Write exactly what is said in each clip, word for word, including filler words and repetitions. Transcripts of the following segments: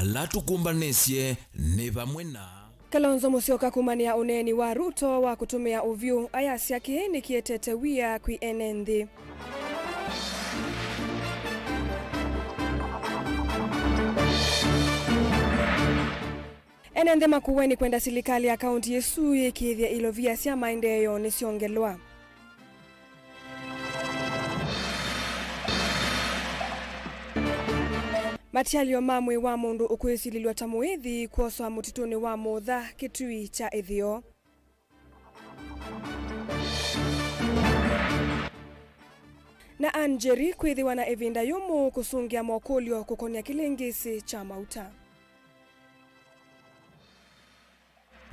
Ala tũkũmbanĩsye nĩ vamwe na Kalonzo Musyoka kumanĩa ũneeni wa Ruto wa kũtũmĩa ũvyũ, ayasya kĩĩ nĩkĩetete wia kwĩ ene nthĩ. Ene nthĩ Makueni kwenda silikalĩ ya kaunti ĩsu yĩkĩĩthye ilovia sya maendeeo nĩsyongelwa. Matialyo ma mwĩĩ wa mũndũ ũkwĩsilĩlw'a ta mũĩthi kwoswa mũtitũnĩ wa Mũtha, Kĩtui kya Ĩtheo. Na Ann Njeri kwĩthĩwa na ĩvinda yũmũ kũsũngĩa mokũlyo kũkonĩa kĩlĩngĩsĩ kya mauta.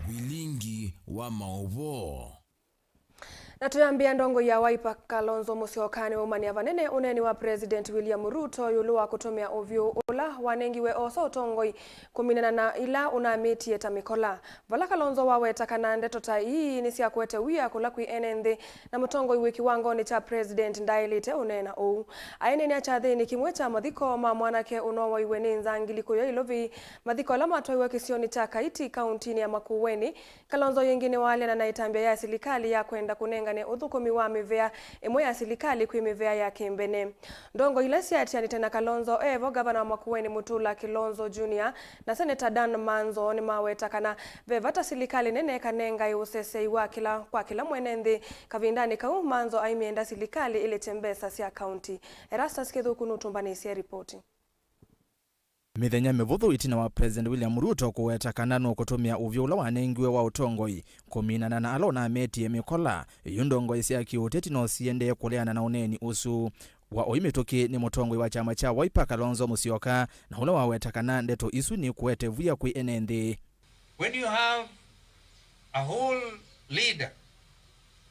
Vilingi wa maũvoo. Na tũyambĩa, ndongoi ya Wiper Kalonzo Musyoka nĩwaumania vanene ũneeni wa President William Ruto ĩũlũ wa kũtũmĩa ũvyũ ũla wanengiwe oosa ũtongoi kũminana na ila ũnamĩtie ta mĩkola. Vala Kalonzo waweta kana ndeto ta ii nĩ sya kũete wia kũla kwĩ ene nthĩ, na mũtongoi wĩ kĩwangonĩ kya President ndaaĩlĩte ũneena ũu. Aeneenea kyathĩnĩ kĩmwe kya mathiko ma mwanake ũnowaiwe nĩ nzangili kũya Ilovi, mathiko ala matwaiwe kĩsionĩ kya Kaiti, kauntinĩ ya Makueni, Kalonzo yĩngĩ nĩwaleana na ĩtambya ya silikalĩ ya kwenda kũnengane ũthũkũmi wa mĩvea ĩmwe ya silikalĩ kwĩ mĩvea ya kĩmbene. Ndongo ila syaatianĩte na Kalonzo evo, ngavana wa Makueni Mutula Kilonzo Junior na Seneta Dan Manzo nĩmaweta kana ve vata silikalĩ nene ĩkanengae ũseseĩ wa kĩla kwa kĩla mwene nthĩ. Kavindanĩ kau, Manzo aimyenda silikalĩ ĩlĩte mbesa sya kaunti. Erastus Kĩthũku nũtũmbanĩsye ripoti. Mĩthenya mĩvũthũ ĩtina wa President William Ruto kũweta kana nũkũtũmĩa ũvyũ ũla wanengiwe wa ũtongoi kũminana na ala ũnametie mĩkola, yu ndongoi sya kĩũteti no siendee kũleana na ũneeni ũsu. Wa ũimĩtũkĩ nĩ mũtongoi wa kyama kya Wiper Kalonzo Musyoka, na ũla waweta kana ndeto isu nĩkũete via kwĩ ene nthĩ. When you have a whole leader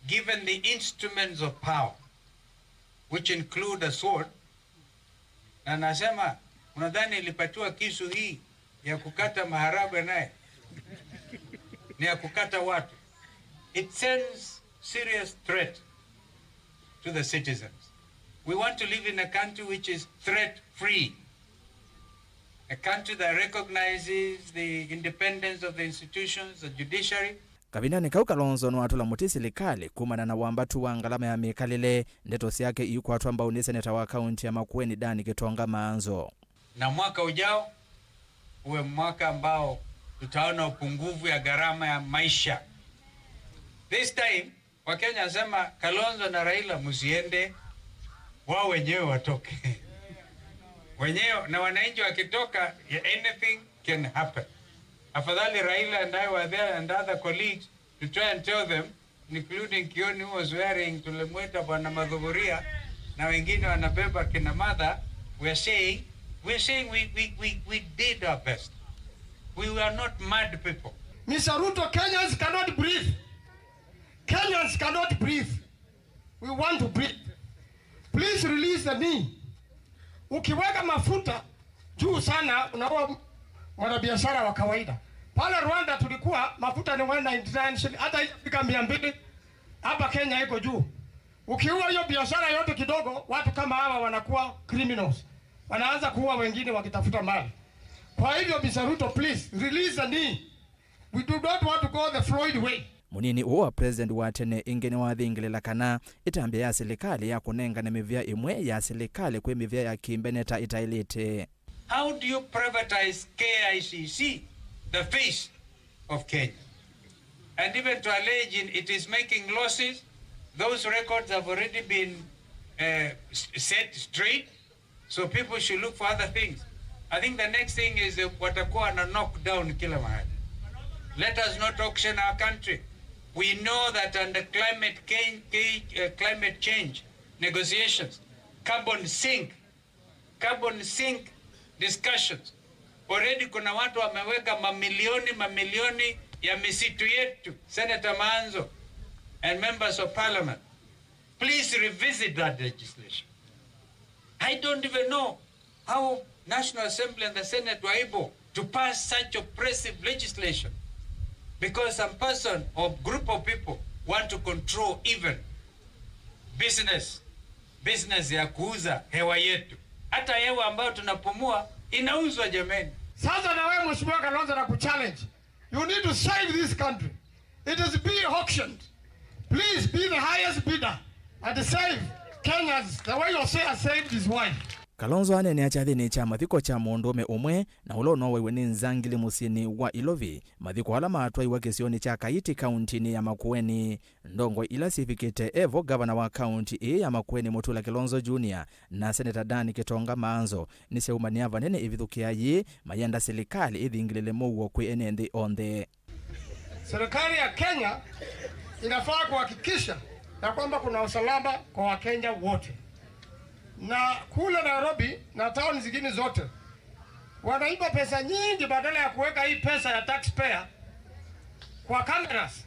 given the instruments of power, which include a sword, na nasema, unadhani ilipatiwa kisu hii ya kukata maharagwe naye? Ni ya kukata watu. It sends serious threat to the citizens. We want to live in a country which is threat free. A country that recognizes the independence of the institutions, the judiciary. Kavindanĩ kau, Kalonzo nĩwatũla mũtĩ silikalĩ kumana na wambatu wa ngalama ya mĩkalĩle, ndeto syake iikwatwa mbau nĩ seneta wa kaunti ya Makueni, Dan Gitonga Manzo. Na mwaka ujao uwe mwaka ambao tutaona upungufu ya gharama ya maisha. This time, Wakenya sema, "Kalonzo na Raila msiende, wao wenyewe watoke." Wenyewe, na wananchi wakitoka, ya, anything can happen. Afadhali Raila and I were there and other colleagues to try and tell them, including Kioni who was wearing, tulimwita Bwana Madhuburia, na wengine wanabeba kina mother, we are saying, we are saying we, we, we, we did our best. We were not mad people. Mister Ruto, Kenyans cannot breathe. Kenyans cannot breathe. We want to breathe. Please release the knee. Ukiweka mafuta juu sana, unaua mwanabiashara wa kawaida. Pale Rwanda tulikuwa mafuta ni one ninety-nine shilling, hata ikafika mia mbili. Hapa Kenya iko juu. Ukiua hiyo biashara yote kidogo, watu kama hawa wanakuwa criminals. Wanaanza kuua wengine wakitafuta mali. Kwa hivyo, Mister Ruto, please release the knee. We do not want to go the Floyd way. Mũnini ũũ wa president wa tene ĩngĩ nĩwathingĩlĩla kana ĩtambya ya silikalĩ ya kũnengane mĩvĩa ĩmwe ya silikalĩ kwĩ mĩvĩa ya kĩmbene ta ĩtaĩlĩte. How do you privatize K I C C, the face of Kenya? And even to allege in, it is making losses, those records have already been, uh, s-, set straight. So people should look for other things. I think the next thing is, uh, watakuwa na knock down kila mahali. Let us not auction our country. We know that under climate change, uh, climate change negotiations, carbon sink, carbon sink discussions, already kuna watu wameweka mamilioni, mamilioni ya misitu yetu. Senator Manzo and members of parliament, please revisit that legislation. I don't even know how National Assembly and the Senate were able to pass such oppressive legislation, because some person or group of people want to control even business, business ya kuuza hewa yetu. Hata hewa ambayo tunapumua inauzwa, jameni. Sasa na wewe Mheshimiwa Kalonzo na kuchallenge. You need to save this country. It is being auctioned. Please be the highest bidder and save Kenyans the way Hosea saved his wife. Kalonzo aneenea kyathĩnĩ kya mathiko kya mũndũũme ũmwe na ũla ũnowaiwe nĩ nzangili mũsyĩnĩ wa Ilovi, mathiko ala matwaiwe kĩsionĩ kya Kaiti kauntinĩ ya Makueni. Ndongoi ila syĩvikĩte evo ngavana wa kaunti ĩĩ ya Makueni Mutula Kilonzo Junior na Seneta Dan Kitonga Maanzo nĩsyaumanĩa vanene ĩvithũkĩa yĩĩ mayenda silikalĩ ĩthingĩlĩle mũuo kwĩ ene nthĩ onthe. Serikali ya Kenya inafaa kuhakikisha ya kwamba kuna usalama kwa Wakenya wote. Na kule Nairobi na town zingine zote, wanaiba pesa nyingi badala ya kuweka hii pesa ya taxpayer kwa cameras.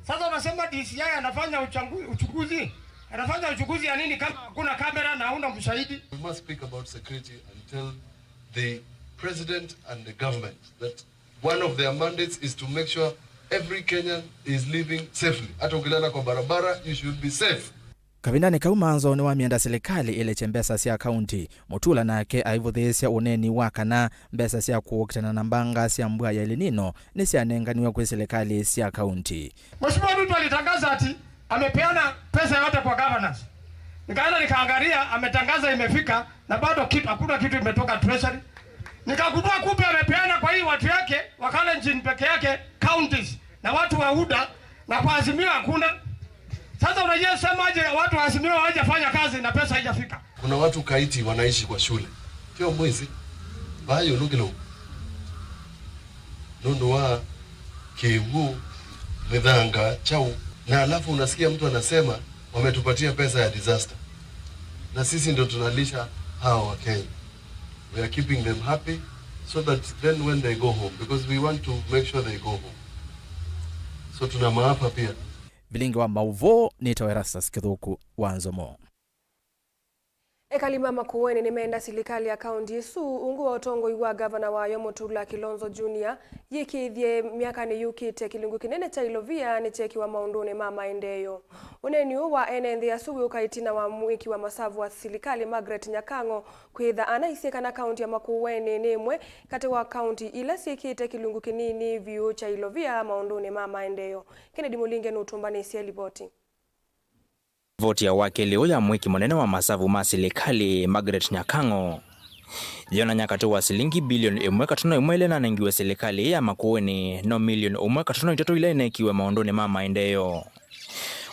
Sasa unasema D C I anafanya uchangu-, uchunguzi. Anafanya uchunguzi ya nini kama hakuna kamera na hauna mshahidi? We must speak about security and tell the president and the government that one of their mandates is to make sure every Kenyan is living safely. Hata ukilala kwa barabara, you should be safe. Kavindanĩ kau Maanzo nĩwamyenda silikalĩ ĩlekye mbesa sya kaunti. Mutula nake aivũthĩĩsya ũneeni wa kana mbesa sya kũkitana na mbanga sya mbua ya El Nino nĩsyanenganiwe kwĩ silikalĩ sya kaunti. Mheshimiwa Ruto alitangaza ati amepeana pesa yote kwa governors. Nikaenda nikaangalia, ametangaza imefika, na bado kitu, hakuna kitu imetoka treasury. Nikagundua kumbe amepeana kwa hii watu yake wa Kalenjin peke yake, counties, na watu wa UDA, na kwa Azimio hakuna. Sasa unajua semaje watu wa Azimio hawajafanya kazi na pesa haijafika? Kuna watu Kaiti wanaishi kwa shule. Tio mwizi. Bayo lukilo. Nundu wa kiwu, mithanga, chau. Na alafu unasikia mtu anasema wametupatia pesa ya disaster. Na sisi ndio tunalisha hawa wa Kenya. We are keeping them happy so that then when they go home, because we want to make sure they go home. So tuna maafa pia. Vilingi wa mauvoo nĩtawa Erastus Kithuku wa Nzomo. Ekali ma Makueni nĩmeenda silikalĩ ya kaunti ĩsu, ungu wa ũtongoi wa ngavana wayo Mutula Kilonzo Junior, yĩkĩĩthye myakanĩ yũkĩte kĩlungu kĩnene kya Ilovia nĩkyekiwa maũndũnĩ ma maendeeo. Ũneeni ũũ wa ene nthĩ asu wĩũka ĩtina wa mwĩki wa masavu wa silikalĩ Margaret Nyakang'o kwĩtha anaisye kana kaunti ya Makueni nĩ ĩmwe katĩ wa kaunti ila syĩkĩĩte kĩlungu kĩnini vyũ kya Ilovia maũndũnĩ ma maendeeo. Kennedy Mũlinge nũtũmbanĩsye livoti. Voti ya wakeli ũũ ya mwĩki mũnene wa masavu ma silikalĩ, Margaret Nyakang'o, yonany'a katĩ wa silingi bilioni ĩmwe katono ĩmwe ila inanengiwe silikalĩ ya Makueni, no milioni ũmwe katono itatũ ila ineekiwe maũndũnĩ ma maendeeo.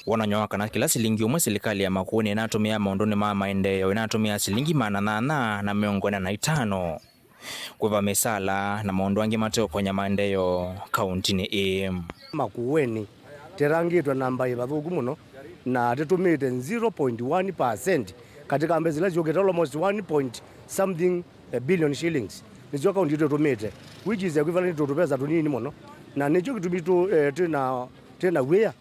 Wonany'o wa kana kĩla silingi ũmwe silikalĩ ya Makueni ĩnatũmĩaa maũndũnĩ ma maendeeo ĩnatũmĩaa silingi maana nyanya na mĩongo ĩna na itano. Kũĩva mĩsala na maũndũ angĩ mateũkonya maendeeo kauntinĩ ĩĩ. Makueni tĩrangĩtwe namba ĩ vathũku mũno, na tĩtũmĩte zero point one percent katika mbesa ila syũkĩte, almost one point something, eh, billion shillings. Nĩsyo kaunti yitũ ĩtũmĩte, which is equivalent to tũvesa tũnini mũno, na nĩkyo kĩtumi tũ, eh, twĩna, twĩna wĩa.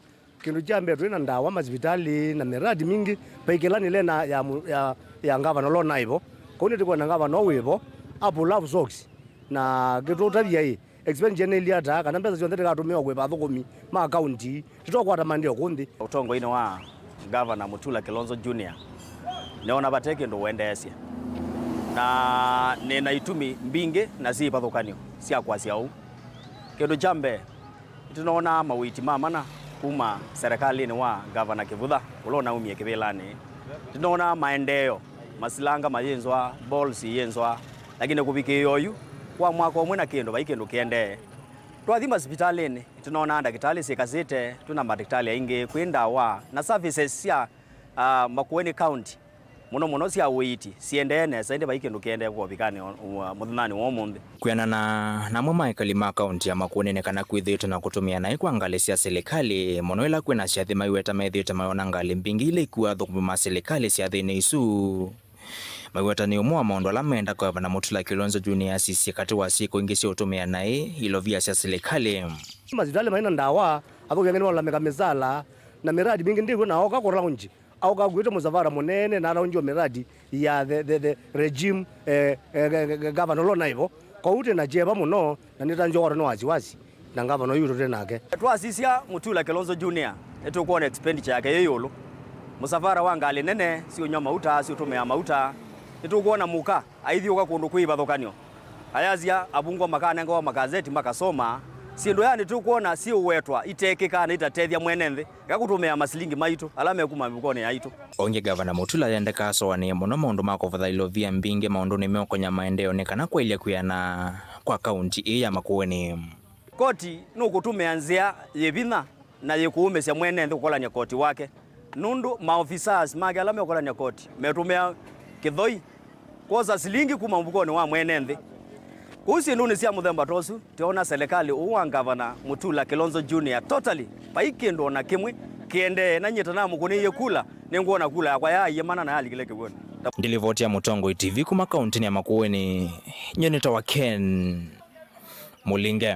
Kĩndũ kya mbee, twĩ na ndawa, masivitalĩ na miradi mingĩ. Vaikĩlanĩle na ya, mu- ya, ya ngavana ũla ũnaĩ vo. Kwoou nĩtũkwenda ngavana ũũ wĩ vo a pull up socks na kĩtũtavya ĩ, expenditure nĩ ĩilyĩ ata, kana mbesa syonthe tikatũmĩwa kũĩva athũkũmi ma kaunti, tũtokwata maendeeo kũũ nthĩ. Ũtongoinĩ wa Ngavana Mutula Kilonzo Junior, nĩona vate kĩndũ ũendeesye, na nĩ na itumi mbingĩ na syĩ ivathũkany'o sya kwasya ũu. Kĩndũ kya mbee, nĩtũnoonaa mawĩiti ma mana kuma serĩkalĩnĩ wa Ngavana Kĩvutha, ũla ũnaumie kĩvĩlanĩ. Nĩtũnoonaa maendeeo, masilanga mayĩnzwa, balls iyĩnzwa, lakini kũvikĩĩa oyu, kwa mwaka ũmwe na kĩndũ, vai kĩndũ kĩendee. Twathi masivitalĩnĩ, nĩtũnoonaa ndakĩtalĩ syĩkasĩte, twĩ na madakĩtalĩ aingĩ, kwĩ ndawa, na services sya, ah, Makueni County mũno mũno sya ũiiti siendee nesa, ĩndĩ vai kĩndũ kĩendee kũovikanĩ mũthenyanĩ wa ũmũnthĩ. Kwĩanana na amwe ma ekali ma kaunti ya Makueni nĩ kana kwĩthĩĩtwe na kũtũmĩa naĩ kwa ngalĩ sya silikalĩ, mũno ĩla kwĩna syathĩ maiweta methĩĩtwe mayona ngalĩ mbingĩ ila ikuaa athũkũmi ma silikalĩ syathĩnĩ isu. Maiweta nĩ ũmwe wa maũndũ ala menda kwa Ngavana Mutula Kilonzo Junior asisye katĩ wa syĩko ingĩ sya ũtũmĩa naĩ ilovia sya silikalĩ. Masivitalĩ maina ndawa, athũkũmi angĩ nĩmalalamĩka mĩsala, na miradi mingĩ ndĩw'o na oka kũ launch. Aũka akuĩte mũsavara mũnene na alaunjiwa miradi ya the, the, the regime, eh, eh, eh, eh, governor ũla ũnaĩ vo. Kwoou twĩ na kyeva mũno, na nĩtanzĩwa kwatwa nĩ wasiwasi na ngavana ũyũ witũ twĩ nake. Twasisya Mutula Kilonzo Junior, nĩtũkwona expenditure yake yĩ ĩũlũ. Mũsavara wa ngalĩ nene siũnywa mauta, siũtũmĩaa mauta. Nĩtũkwona mũka aithiũka kũndũ kwĩ ivathũkany'o. Ayasya avungwa makanengawa makaseti makasoma syĩndũ, yani tũkwona syĩũwetwa itekĩkaa na itatethya mwene nthĩ, eka kũtũmĩa masilingi maitũ ala mekuma mĩvukonĩ yaitũ. Ũngĩ, Ngavana Mutula yendekaa asũanĩe mũno maũndũ ma kũvatha ilovia mbingĩ maũndũnĩ meũkonya maendeeo nĩ kana kwaĩlya kwĩana kwa kaunti ĩĩ ya Makueni. Koti nũkũtũmĩa nzĩa yĩ vinya na yĩkũũmĩsya mwene nthĩ kũkolany'a koti wake, nũndũ maofisas make ala meũkolany'a koti metũmĩa kĩthoi kwosa silingi kuma mũvukonĩ wa mwene nthĩ. Kũu syĩndũnĩ sya mũthemba ta ũsu, tĩona selekalĩ ũũ wa Ngavana Mutula Kilonzo Junior totally vai kĩndũ o na kĩmwe kĩendee, na nyie tanamũkũnĩie kula, nĩngwona kula yakwa yaaie mana na yalikile kĩw'ũnĩ. Ndilivoti ya Mũtongoi T V kuma kauntinĩ ya Makueni, nyie nĩtawa Ken Mũlinge.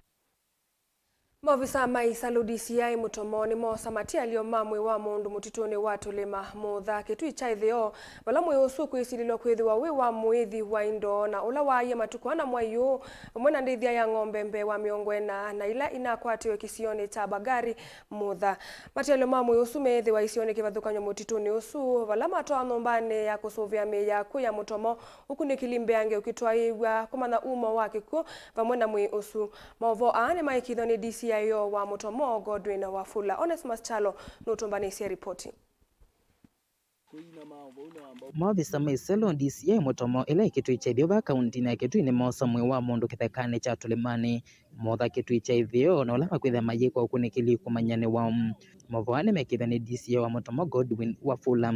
Maovisa ma ĩsalũ D C I Mũtomo nĩmoosa matialyo ma mwĩĩ wa mũndũ mũtitũnĩ wa Tũlĩma Mũtha, Kĩtui kya Ĩtheo, vala mwĩĩ ũsu ũkwĩsilĩlwa kwĩthĩwa wĩ wa mũĩthi wa indo na ũla waaie matukũ ana mwai ũũ, vamwe na ndĩthya ya ng'ombe mbee wa mĩongo ĩna na ila inakwatiwe kĩsionĩ kya Bagari Mũtha. Matialyo ma mwĩĩ ũsu meethĩwa isionĩ kĩvathũkany'o mũtitũnĩ ũsu, vala matwaa nyũmbanĩ ya kũsũvĩa mĩĩ ya akw'ũ ya Mũtomo, ũkunĩkĩli mbeange ũkĩtwaĩĩw'a kũmanya umo wa kĩkw'ũ vamwe na mwĩĩ ũsu. Maũvoo aa nĩmaĩkĩĩthw'a nĩ D C I O wa Mũtomo, Godwin Wafula. Onesmus Kyalo nũtũmbanĩsye ripoti. Maovisa ma ĩsalũ D C I Mũtomo, ĩla ĩ Kĩtui kya Ĩtheo vaa kauntinĩ ya Kĩtui, nĩmoosa mwĩĩ wa mũndũ kĩthekanĩ kya Tũlĩmanĩ Mũtha, Kĩtui kya Ĩtheo, na ũla makwĩthĩa mayĩkwa ũkunĩkĩli kũmanyĩanĩwa. Maũvoo aa nĩmekĩĩthw'a nĩ D C I O wa Mũtomo, Godwin Wafula.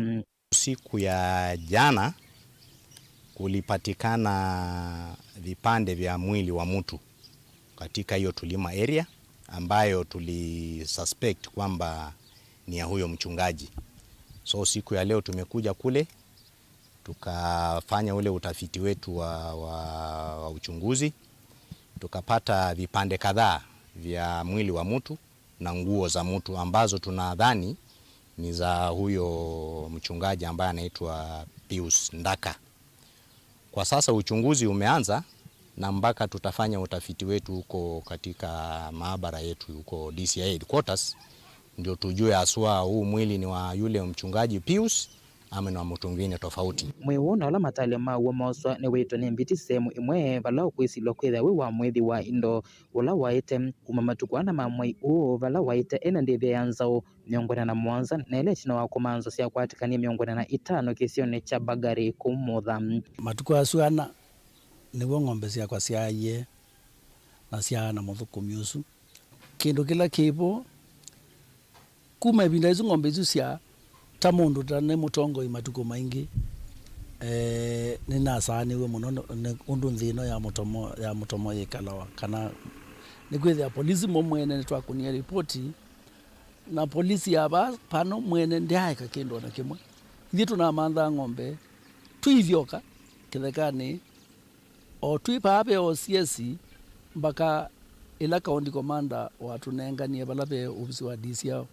Siku ya jana kulipatikana vipande vya mwili wa mtu katika hiyo Tulima area ambayo tulisuspect kwamba ni ya huyo mchungaji. So siku ya leo tumekuja kule, tukafanya ule utafiti wetu wa, wa, wa uchunguzi, tukapata vipande kadhaa vya mwili wa mtu na nguo za mtu ambazo tunadhani ni za huyo mchungaji ambaye anaitwa Pius Ndaka. Kwa sasa uchunguzi umeanza na mpaka tutafanya utafiti wetu huko katika maabara yetu huko D C I headquarters, ndio tujue haswa huu mwili ni wa yule mchungaji Pius ama ni wa mtu mwingine tofauti. Mwĩĩ ũũ na ũla matalyo maw'o mooswa nĩwĩtwe nĩ mbiti sehemu ĩmwe vala ũkwĩsilwa kwĩthĩa wĩ wa mũĩthi wa indo, ũla waĩte kuma matukũ ana ma mwai ũũ, vala waĩte ena ndĩthya ya nzaũ mĩongo ĩna na mũonza, na ĩla ĩtina wa kũmanza syakwatĩkanie mĩongo ĩna na itano kĩsionĩ kya Bagari kũu Mũtha. Matukũ asu ana nĩw'o ng'ombe syakwa syaaie na syaana mũthũkũmi ũsu. Kĩndũ kĩla kĩ vo, kuma ĩvinda ĩsu ng'ombe isu sya ta mũndũ ta nĩ mũtongoi matukũ maingĩ, eh, nĩnasaanĩw'e mũno nĩ, nĩ ũndũ nthĩ ĩno ya Mũtomo, ya Mũtomo yĩkalawa, kana nĩkwĩthĩa polisi mo mwene nĩtwakũnie ripoti, na polisi ya vaa pano mwene ndyaeka kĩndũ o na kĩmwe. Ithyĩ tũnamanthaa ng'ombe twĩ ithyoka kĩthekanĩ, o twĩ vaa ve O C S, mbaka ĩla county commander watũnenganie vala ve ovisi wa D C I O.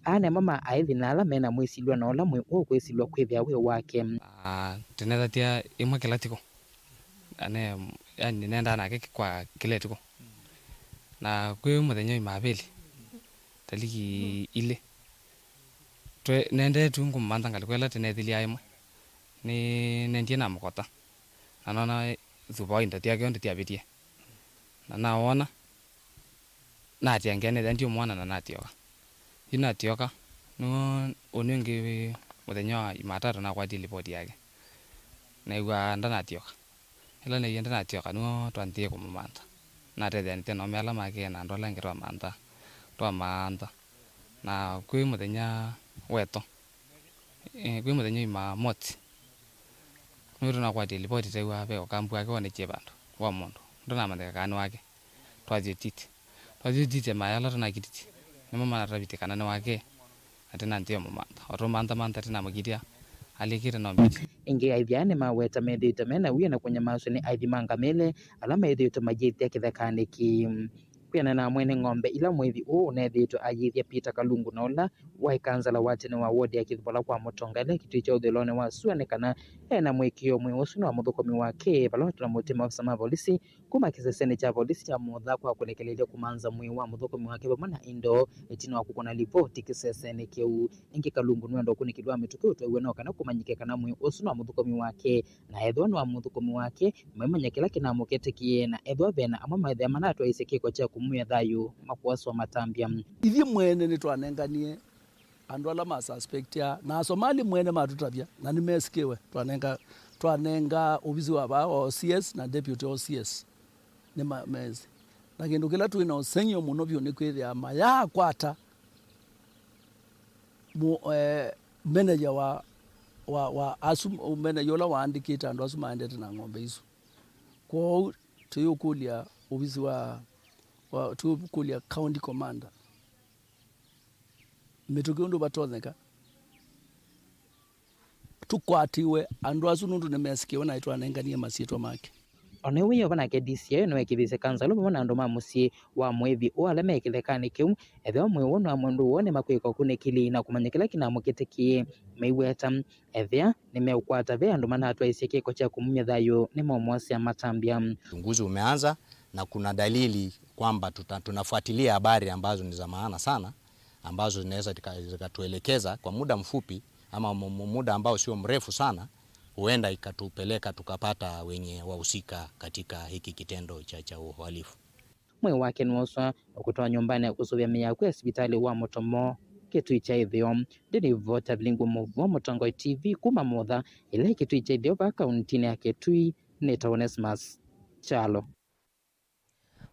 Aa nĩmo ma aĩthi na ala mena mwĩsilwa na ũla mwĩĩ ũũ ũkwĩsilwa kwĩthĩa wĩ wake. Ah, tũnethatya ĩmwe kĩla tikũ. Ane, yani, nĩnendaa nake kwa kĩla ĩtukũ. Na kwĩ mũthenya wa Imavĩli, taliki ilĩ, twe-, nendee tu ngũmantha ngalĩko ĩla tũneethĩlya ĩmwe. Nĩ, nendie namũkota. Na noona thuva wa indo syake onthe syavĩtie. Na nawona, natengea nĩthĩa ndiũmwona na natyoka. Yu natyoka, nĩw'o ũnĩ ũngĩ mũthenya wa Imatatũ nakwatie livoti yake. Neew'aa ndanatyoka. Ĩla neewie ndanatyoka, nĩw'o twanthie kũmũmantha. Natetheanĩthye na aũme ala make na andũ ala angĩ twamantha, twamantha. Na kwĩ mũthenya weto, eh, kwĩ mũthenya wa Imamosi, nĩw'o tũnakwatie livoti twew'aa ve ũkambu wake wonekye vandũ wa mũndũ. Ndũnamanyĩka kana nĩ wake. Twathi ũtiti. Twathi ũtiti maĩ ala tũnakititi. Nĩmo manatavitye kana nĩ wake. Na tĩnanthĩa ũmũmantha. O tũmantha mantha tĩnamũkitĩa. Alikĩte no mbiti. Ĩngĩ, aĩthi aa nĩmaweta methĩĩtwe me na wia na kũnyamasw'a nĩ aĩthi ma ngamĩle ala methĩĩtwe mayĩthya kĩthekanĩ kĩĩ. Kwĩanana na mwene ng'ombe ila mũĩthi ũũ ũnethĩĩtwe ayĩthya Peter Kalungu na ũla waĩ kansala wa tene wa wodi ya Kĩthuvala kwa Mũtonga ĩla Kĩtui kya ũthũĩlonĩ wa sua nĩ kana ena mũĩkĩĩo mwĩĩ ũsu nĩ wa mũthũkũmi wake, vala watũla mũtĩ maofisa ma volisi kuma kĩsesenĩ kya volisi kya Motha kwa kũlekelelya kũmanza mwĩĩ wa mũthũkũmi wake vamwe na indo, ĩtina wa kũkũna livoti kĩsesenĩ kĩu. Ĩngĩ, Kalungu nĩwenda ũkunĩkĩli wa mĩtũkĩ ũtwaiwe no kana kũmanyĩke kana mwĩĩ ũsu nĩ wa mũthũkũmi wake, na ethĩwa nĩ wa mũthũkũmi wake, maimanya kĩla kĩnamũkĩtĩkie, na ethĩwa vena amwe methĩa manatwaĩĩsye kĩko kya kũmumya thayũ, makũaswa matambya. Ithyĩ mwene nĩtwanenganie andũ ala ma suspectia, na Asomali mwene matũtavya, na nĩmesĩkĩwe, twanenga, twanenga ovisi wa vaa wa O C S na deputy O C S. Nĩ ma-, mesĩ. Na kĩndũ kĩla twĩ na ũseng'yo mũno vyũ nĩ kwĩthĩa mayaakwata mu-, eh, meneja wa, wa, wa asu, meneja ũla waandĩkĩte andũ asu maendete na ng'ombe isu. Kwoou tũyũkũlya ovisi wa, wa, tũyũkũlya county commander mĩtũkĩ ũndũ vatonyeka tũkwatiwe andũ asu nũndũ nĩmesĩkĩwe na nĩtwanenganie masyĩtwa make. O na ĩu wĩ o, nake D C I O nĩwekĩvisye kanzalũ vamwe na andũ ma mũsyĩ wa mũĩvi ũũ ala me kĩthekanĩ kĩu, ethĩwa mwĩĩ ũũ nĩ wa mũndũ woo, nĩmakwĩka ũkunĩkĩli na kũmanya kĩla kĩnamũkĩtĩkie. Maiweta ethĩa nĩmeũkwata ve andũ manatwaĩĩsye kĩko kya kũmumya thayũ, nĩmaũmwasya matambya. Uchunguzi umeanza na kuna dalili kwamba tuta-, tunafuatilia habari ambazo ni za maana sana, ambazo zinaweza zika-, zikatuelekeza kwa muda mfupi ama mu-, mu-, muda ambao sio mrefu sana, huenda ikatupeleka tukapata wenye wahusika katika hiki kitendo cha, cha uhalifu. Mwĩĩ wake nĩwooswa na kũtwawa nyũmbanĩ ya kũsũvĩa mĩao kwĩ sivitalĩ wa Mũtomo, Kĩtui kya Ĩtheo. Ndĩnĩvota vilingũ mũvoo Mũtongoi T V kuma Motha, ĩla ĩ Kĩtui kya Ĩtheo vaa kauntinĩ ya Kĩtui, nĩtawa Onesmus Kyalo.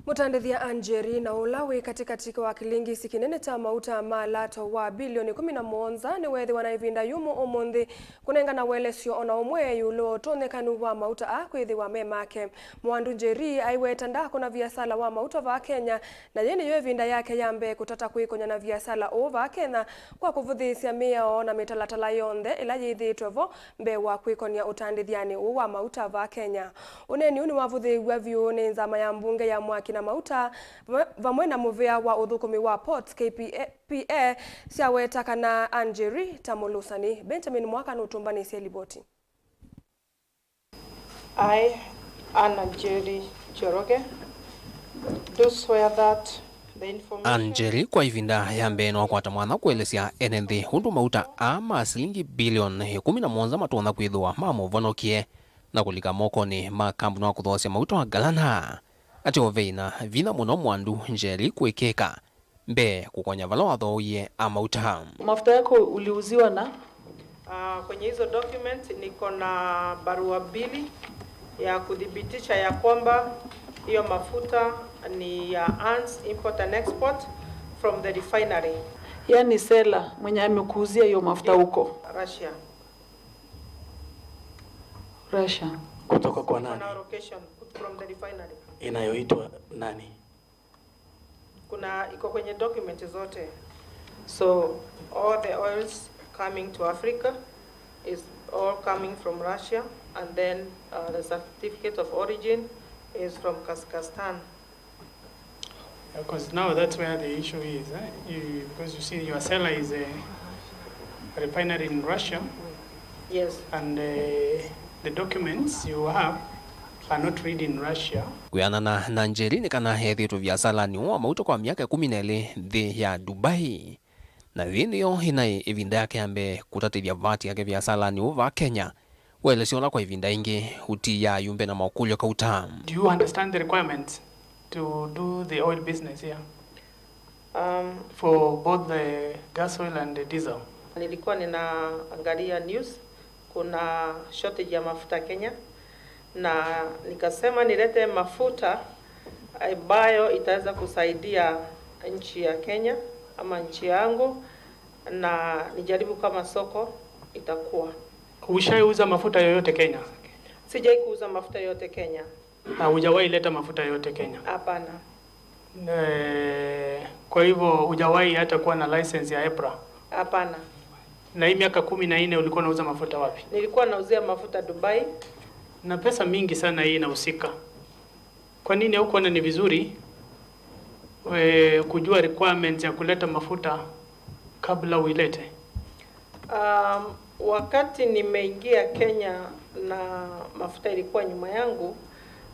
Mũtandĩthya Anjeri, na ũla wĩ katĩkatĩ wa kĩlingisi kĩnene kya mauta ma lato wa bilioni kũmi na mũonza, nĩweethĩwa na ĩvinda yumũ ũmũnthĩ kũnengana ũelesyo o na ũmwe ĩũlũ wa ũtonyekanu wa mauta aa kwĩthĩwa me make. Mwandu Njeri aiweta ndakũna viasala wa mauta vaa Kenya, na yĩĩ nĩyo ĩvinda yake ya mbee kũtata kwĩkony'a na viasala ũũ vaa Kenya kwa kũvũthĩĩsya mĩao na mĩtalatala yonthe ĩla yĩthĩĩtwe vo mbee wa kwĩkony'a ũtandĩthyanĩ ũũ wa mauta vaa Kenya. Ũneeni ũũ nĩwavũthĩĩw'a vyũ nĩ nzama ya mbunge ya mwaki na mauta, vamwe, vamwe na mũvĩa wa ũthũkũmi wa Ports, K P A, P A, syaweta kana Anjeri ta mũlũsani. Benjamin Mwaka nũtũmbanĩsye livoti. I, Anna Njeri Njoroge, do swear that the information Anjeri kwa ĩvinda ya mbee nĩwakwata mwanya kũelesya ene nthĩ ũndũ mauta aa ma silingi bilioni ĩkũmi na mũonza matonya kwĩthĩwa mamũvonokie na kũlika mokonĩ ma kambuni wa kũthoosya mauta wa Galana. Ateo ve na vinya mũno Mwandu Njeri kwĩkĩka mbee kũkony'a vala wathooie a mauta. Mafuta yako uliuziwa na? Ah, kwenye hizo document niko na barua mbili ya kuthibitisha ya kwamba hiyo mafuta ni ya Hans Import and Export from the refinery. Yaani seller mwenye amekuuzia hiyo mafuta huko? Russia. Russia. Kutoka kwa nani? Kuna location from the refinery. Inayoitwa nani? Kuna, iko kwenye document zote. So all the oils coming to Africa is all coming from Russia, and then, uh, the certificate of origin is from Kazakhstan. Because now that's where the issue is, eh? You, because you see, your seller is a refinery in Russia. Yes. And, uh, the documents you have are not read in Russia. Kwĩanana na Njeri nĩ kana ethĩĩtwe viasalanĩ ũũ wa mauta kwa myaka ĩkũmi na ĩlĩ nthĩ ya Dubai. Na yĩĩ nĩyo ĩnaĩ ĩvinda yake ya mbee kũtatĩthya vati yake viasalanĩ ũũ vaa Kenya. Ũelesyo ũla kwa ĩvinda ĩngĩ ũtiaa ayumbe na makũlyo kauta. Do you understand the requirements to do the oil business here? Um, for both the gas oil and the diesel. Nilikuwa ninaangalia news, kuna shortage ya mafuta Kenya, na nikasema nilete mafuta ambayo itaweza kusaidia nchi ya Kenya ama nchi yangu, na nijaribu kama soko itakuwa. Ushaiuza mafuta yoyote Kenya? Sijai kuuza mafuta yoyote Kenya. Na hujawahi leta mafuta yote Kenya? Hapana. Eh, kwa hivyo hujawahi hata kuwa na license ya EPRA? Hapana. Na hii miaka kumi na nne ulikuwa unauza mafuta wapi? Nilikuwa nauzia mafuta Dubai. Na pesa mingi sana hii inahusika. Kwa nini haukuona ni vizuri, eh, kujua requirements ya kuleta mafuta kabla uilete? Um, wakati nimeingia Kenya, Na mafuta ilikuwa nyuma yangu,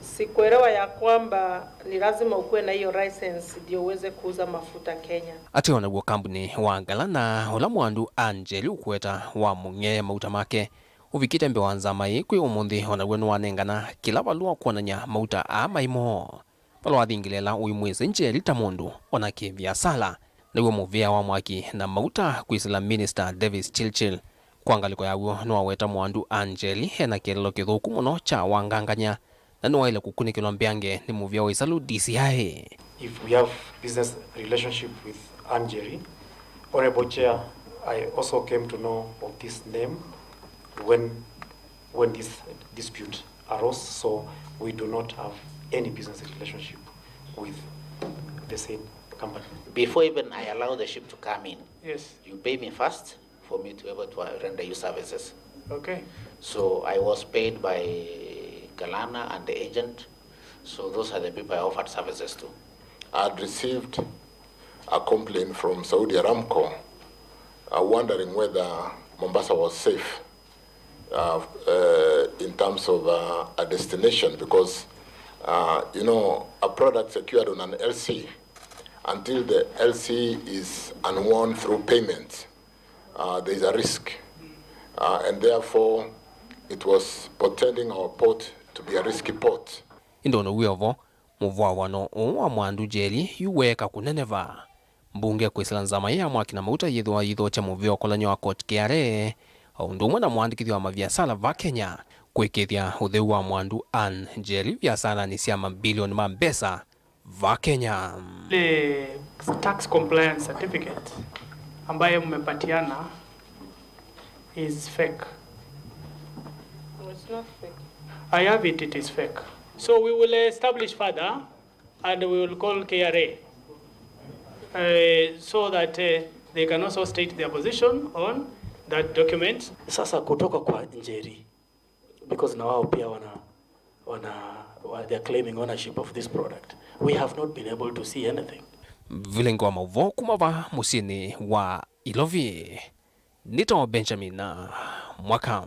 sikuelewa ya kwamba ni lazima ukuwe na hiyo license ndio uweze kuuza mafuta Kenya. Ate o naw'o kambuni wa Galana, ũla Mwandu Angeli ũkweta wamũng'eea mauta make, ũvikĩte mbee wa nzama ĩĩ kwĩ ũmũnthĩ, o naw'o nĩwanengana kĩla valũa kwonany'a mauta aa maĩ moo. Vala wathingĩlĩĩla ũimwĩsĩ Njeli ta mũndũ o na kĩ-viasala, naw'o mũvĩa wa mwaki na mauta kwĩsĩla Minister Davis Chilchil. Kwa ngalĩko yaw'o, nĩwaweta Mwandu Angeli e na kĩeleelo kĩthũku mũno kya wangangany'a, na nĩwaĩle kũkunĩkĩlwa mbeange nĩ mũvĩa wa ĩsalũ D C I. If we have business relationship with Anjeri, Honorable Chair, I also came to know of this name when when this dispute arose, so we do not have any business relationship with the said company. Before even I allow the ship to come in, yes, you pay me first for me to be able to, uh, render you services. Okay. So I was paid by Galana and the agent. So those are the people I offered services to. I had received a complaint from Saudi Aramco, uh, wondering whether Mombasa was safe, uh, uh, in terms of, uh, a destination, because, uh, you know, a product secured on an L C, until the L C is unwound through payment, uh, there is a risk, uh, and therefore it was portending our port to be a risky port. Ĩndĩ o na wĩ o vo, mũvwavwano ũũ wa Mwandu Njeli yu weeka kũneneva. Mbunge kwĩsĩla nzama ĩĩ ya mwaki na mauta yĩthĩwa yĩthokya mũvĩa ũkolany'o wa Court K R A, o ũndũ ũmwe na mũandĩkĩthya wa maviasala va Kenya, kũĩkĩĩthya ũtheu wa Mwandu Ann Njeli viasalanĩ sya mabilioni ma mbesa va Kenya. Ile tax compliance certificate ambayo mmepatiana is fake. No, it's not fake. I have it, it is fake. So we will establish further and we will call K R A, uh, so that, uh, they can also state their position on that document. Sasa kutoka kwa Njeri, because na wao pia wana, wana, wa-, they are claiming ownership of this product. We have not been able to see anything. Vilingi wa maũvoo kuma va mũsyĩnĩ wa Ilovi. Nĩtawa Benjamin Mwaka.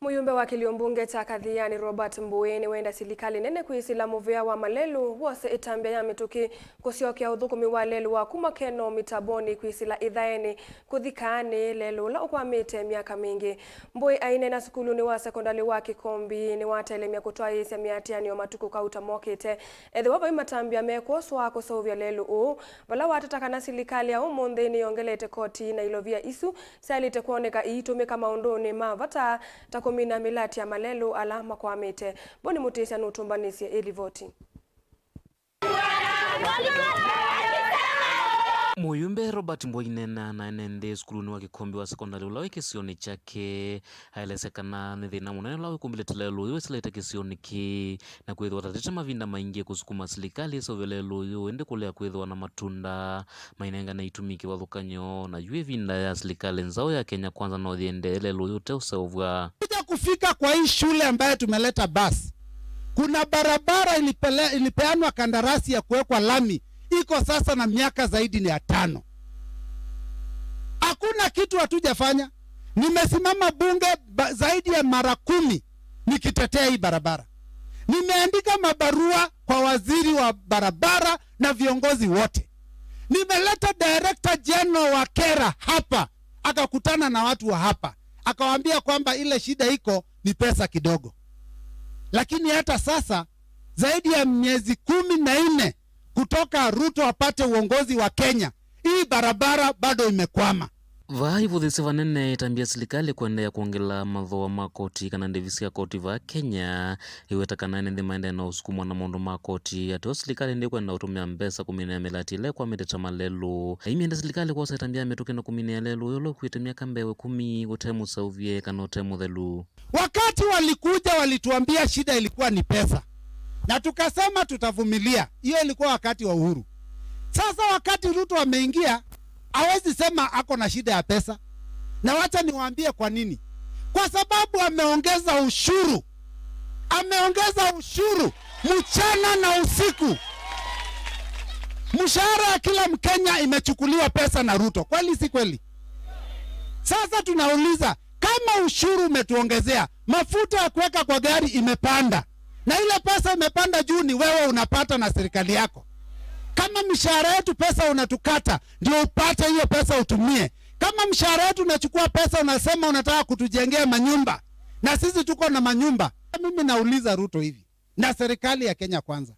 Mũyumbe wa kĩlio mbunge kya Kathiani Robert Mbũĩ nĩwenda silikalĩ nene kwĩsĩla mũvĩa wa malelũ wose ĩtambya ya mĩtũkĩ kũsyokea ũthũkũmi wa lelũ wa kuma Keno Mitaboni kwĩsĩla Ĩthaenĩ kũthi Kaanĩ, lelũ ũla ũkwamĩte myaka mingĩ. Mbũĩ aineena sukulunĩ wa sekondalĩ wa Kĩkombi nĩwatelemya kũtwaĩĩsya mĩatĩanĩo matukũ kauta mokĩte ethĩwa vai matambya mekwoswa kũseũvya lelũ ũũ, vala wateta kana silikalĩ ya ũmũnthĩ nĩyongelete koti na ilovia isu syaĩlĩte kwoneka iitũmĩka maũndũnĩ ma vata ta kũmina mĩlatĩ ya malelũ ala makwamĩte. Boni Mũtĩsya nũtũmbanĩsye ĩ livoti. Mũyumbe Robert Mbũĩ aineena na ene nthĩ sukulunĩ wa Kĩkombi wa sekondalĩ ũla wĩ kĩsionĩ kyake, aelesya kana nĩ thĩna mũnene ũla wĩkumbĩlĩte lelũ ũyũ wĩsĩlĩte kĩsionĩ kĩĩ, na kwĩthĩwa ũtatĩte mavinda maingĩ kũsukuma silikalĩ ĩseũvye lelũ ũyũ, ĩndĩ kũlea kwĩthĩwa na matunda mainengane itumi kĩvathũkany'o, na yu ĩvinda ya silikalĩ nzaũ ya Kenya Kwanza no yĩendee lelũ ũyũ ũteũseũvw'a. Kuja kufika kwa hii shule ambayo tumeleta bus, kuna barabara ilipele-, ilipeanwa kandarasi ya kuwekwa lami, iko sasa na miaka zaidi ya tano. Hakuna kitu hatujafanya. Nimesimama bunge ba-, zaidi ya mara kumi nikitetea hii barabara. Nimeandika mabarua kwa waziri wa barabara na viongozi wote. Nimeleta Director General wa kera hapa, akakutana na watu wa hapa, akawaambia kwamba ile shida iko ni pesa kidogo. Lakini hata sasa, zaidi ya miezi kumi na nne kutoka Ruto apate uongozi wa Kenya, hii barabara bado imekwama. Vaa ivũthĩsye vanene ĩtambya ya silikalĩ kũendeea kwongela mathooa ma koti kana ndĩvi sya koti vaa Kenya, ĩweta kana ene nthĩ maendee na ũsukumwa na maũndũ ma koti, ateo silikalĩ ndĩkwenda ũtũmĩa mbesa kũminĩa mĩlatĩ ĩla ĩkwamĩte ta malelũ. Aimyenda silikalĩ kwosa ĩtambya ya mĩtũkĩ na kũminĩa lelũ ũyũ ũla ũkuĩte myaka mbee wa ĩkũmi ũte mũseũvye kana ũte mũthelu. Wakati walikuja, walituambia shida ilikuwa ni pesa, na tukasema tutavumilia. Hiyo ilikuwa wakati wa Uhuru. Sasa wakati Ruto ameingia, hawezi sema ako na shida ya pesa. Na wacha niwaambie kwa nini. Kwa sababu ameongeza ushuru. Ameongeza ushuru mchana na usiku. Mshahara ya kila Mkenya imechukuliwa pesa na Ruto. Kweli si kweli? Sasa tunauliza, Kama ushuru umetuongezea, mafuta ya kuweka kwa gari imepanda, na ile pesa imepanda juu ni wewe unapata na serikali yako. Kama mishahara yetu, pesa unatukata ndio upate hiyo pesa utumie. Kama mshahara yetu unachukua pesa, unasema unataka kutujengea manyumba, na sisi tuko na manyumba. Mimi nauliza Ruto hivi, na serikali ya Kenya Kwanza,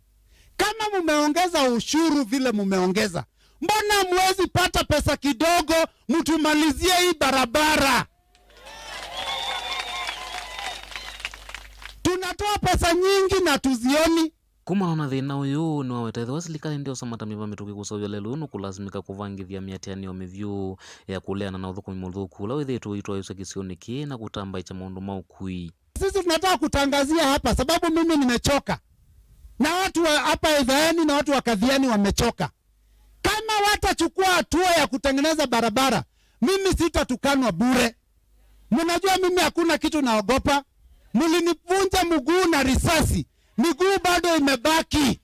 kama mumeongeza ushuru vile mumeongeza, mbona hamwezi pata pesa kidogo mtumalizie hii barabara? Tunatoa pesa nyingi na tuzioni. Kumana na thĩna ũyũ, nĩwaweta ethĩwa silikalĩ ndĩũsamata mĩva mĩtũkĩ kũseũvya lelũ ũyũ nũkũlasimĩka kũvangĩthya mĩatĩanĩo mĩvyũ ya kũleana na ũthũkũmi mũthũku ũla wĩthĩĩtwe ũitwaĩĩsw'a kĩsionĩ kĩĩ na kũtambaĩkya maũndũ ma ũkui. Sisi tunataka kutangazia hapa, sababu mimi nimechoka, na watu wa hapa Idhaeni na watu wa Kathiani wamechoka. Kama watachukua hatua ya kutengeneza barabara, mimi sitatukanwa bure. Mnajua mimi hakuna kitu naogopa. Mlinivunja mguu na risasi, miguu bado imebaki.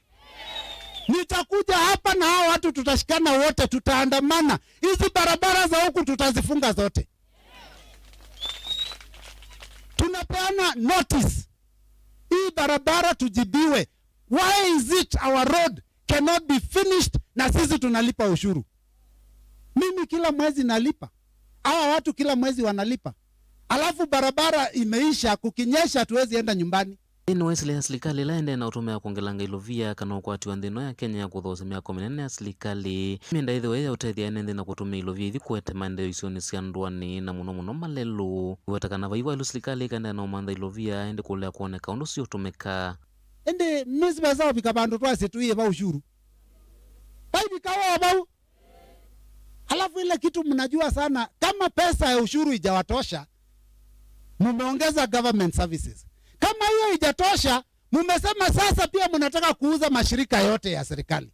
Nitakuja hapa na hao watu, tutashikana wote, tutaandamana. Hizi barabara za huku tutazifunga zote. Tunapeana notice. Hii barabara tujibiwe. Why is it our road cannot be finished na sisi tunalipa ushuru? Mimi kila mwezi nalipa. Hawa watu kila mwezi wanalipa. Alafu barabara imeisha, kukinyesha hatuwezi enda nyumbani. Nthĩnĩ wa ĩsila ya silikalĩ ĩla ĩendee na ũtũmĩa kwongelanga ilovia kana ũkwati wa nthĩ ĩno ya Kenya ya kũthoosya mĩako mĩnene ya silikalĩ, mĩenda ĩthĩwe ya ũtethya ene nthĩ na kũtũmĩa ilovia ithi kũete maendeeo isionĩ sya ndũanĩ na mũno mũno malelũ. Ĩweta kana vai vaĩlu silikalĩ ĩkaendeea na ũmantha ilovia ĩndĩ kũlea kwoneka ũndũ siũtũmĩka. Ĩndĩ misi vesa ũvika vandũ twasye tũiĩva ushuru. Vaivika woo vau. Halafu ile kitu mnajua sana, kama pesa ya ushuru ijawatosha, mumeongeza government services. Kama hiyo ijatosha, mumesema sasa pia mnataka kuuza mashirika yote ya serikali.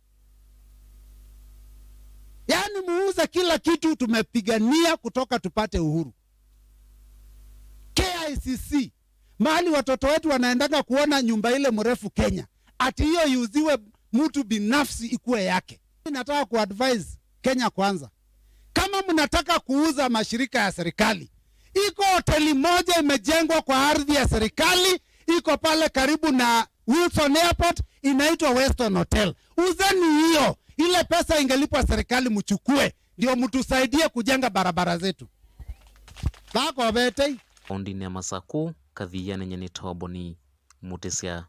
Yaani muuze kila kitu tumepigania kutoka tupate uhuru. K I C C, mahali watoto wetu wanaendanga kuona nyumba ile mrefu Kenya, ati hiyo iuziwe mtu binafsi ikuwe yake. Nataka kuadvise Kenya Kwanza, kama mnataka kuuza mashirika ya serikali, iko hoteli moja imejengwa kwa ardhi ya serikali, iko pale karibu na Wilson Airport, inaitwa Weston Hotel. Uzeni hiyo, ile pesa ingelipwa serikali mchukue, ndio mtusaidie kujenga barabara zetu. Vakovetei. Kaũntĩnĩ ya Masakũ, Kathiani, nyie nĩtawa Boni Mũtĩsya.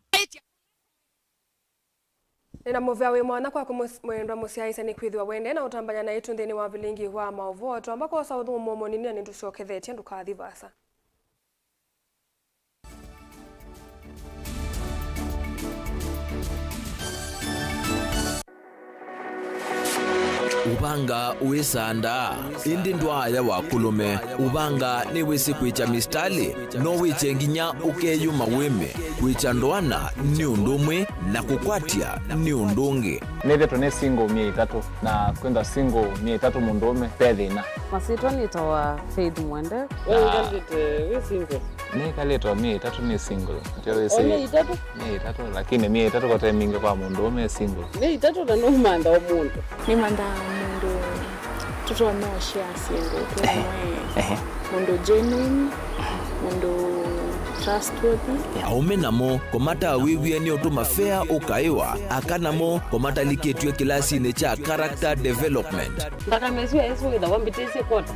Nĩ na mũvea wĩ mwanya kwaku mũs-, mwendwa mũsyaĩĩsya, nĩ kwĩthĩwa wendee na ũtambany'a naitũ nthĩnĩ wa vilingi wa maũvoo. Twamba kwosa ũthũmũo mũnini na nĩtũsyokethetye, ndũkathi vaasa. Ũvanga wĩ sanda, ĩndĩ ndwaaya wa kũlũme. Ũvanga nĩwĩsĩ kwĩkya mistalĩ, no wĩkye nginya ũkeyũma wĩme. Kwĩkya ndoana nĩ ũndũ ũmwe, na kũkwatya nĩ ũndũ ũngĩ. Nĩthĩtwe nĩ single myei ĩtatũ, na kwĩthwa single myei ĩtatũ mũndũũme, ve thĩna. Masyĩtwa nĩtawa Faith Mwende. We wĩkalĩte wĩ single? Nĩkalĩte o myei ĩtatũ nĩ single. Ndio wĩsĩ. O myei ĩtatũ? Myei ĩtatũ, lakini myei ĩtatũ kote mingĩ kwa mũndũũme e single. Myei ĩtatũ na nũmantha o mũndũ. Nĩmanthaa mũndũ tũtonya ũshare syĩndũ twĩ. Ehe. Mũndũ genuine, mũndũ trustworthy. Aũme namo, kũmataa wĩw'ĩe nĩ ũtũma fea ũkaĩwa. Aka namo, kũmatalikĩtw'e kĩlasinĩ kya character development. Nthakame ĩsu ya Yesũ wĩthawa mbĩtĩsye kwota.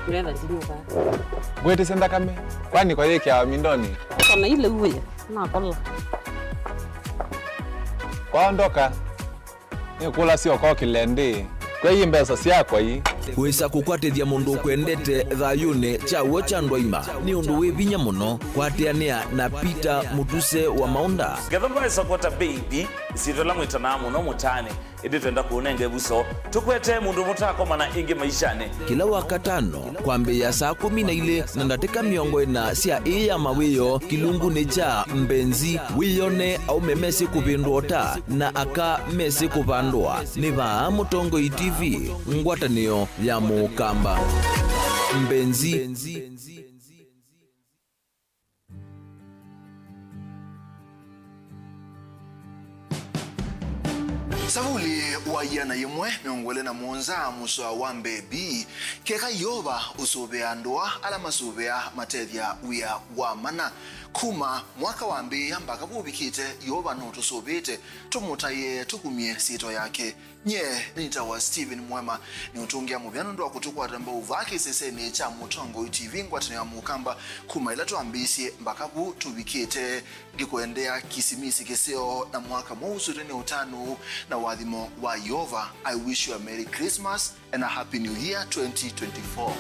Ngetha ndinyuka. Ngwĩtĩsye nthakame, kwani kwa yĩkĩawa mindonĩ? Kana ile uwe, nakola. Kwaondoka, nĩkũlasya ũkokĩle ndĩ, kwei mbesa syakwa ii. Wĩsa kũkwatĩthya mũndũ ũkwendete thayũnĩ kya w'o kya ndwaima nĩ ũndũ wĩ vinya mũno. Kwatĩanĩa na Peter Mũtuse wa Maũnda. Ngetha ndwaĩsa kwota baby, ĩsyĩtwa ĩla mwĩtanaa mũno mũtaanĩ. Ĩndĩ twenda kũũnenga ĩvuso, tũkwetee mũndũ mũtakomana ĩngĩ maishanĩ. Kĩla Wakatano, kwambĩĩa saa kũmi na ilĩ na ndatĩka mĩongo ĩna sya ĩĩ ya mawĩoo, kĩlungunĩ kya Mbenzi, wĩyone aũme mesĩ kũvĩndũa ũta na aka mesĩ kũvandũa. Nĩ vaa Mũtongoi T V, ngwatanĩo ya Mũkamba. Mbenzi. Savuli wa ĩana yĩmwe mĩongo ĩlĩ na mũonza, mũsoa wa mbee B. Keka Yeova ũsũvĩaa andũ aa ala masũvĩaa matethya wĩa wa mana. Kuma mwaka wambĩĩa mbaka vu ũvikĩte, Yeova nũtũsũvĩĩte tũmũtaĩe, tũkumye syĩtwa yake. Nyie nĩtawa Stephen Mwema. Nĩũtũngĩa mũvea nũndũ wa kũtũkwata mbau vaa kĩsesenĩ kya Mũtongoi T V, ngwatanĩo ya Mũkamba, kuma ĩla twambĩĩsye mbaka vu tũvikĩte. Ngĩkũendea Kĩsimisi kĩseo na mwaka mweũ ũsũtwe nĩ ũtanu na ũathimo wa Yeova. I wish you a Merry Christmas and a Happy New Year twenty twenty-four.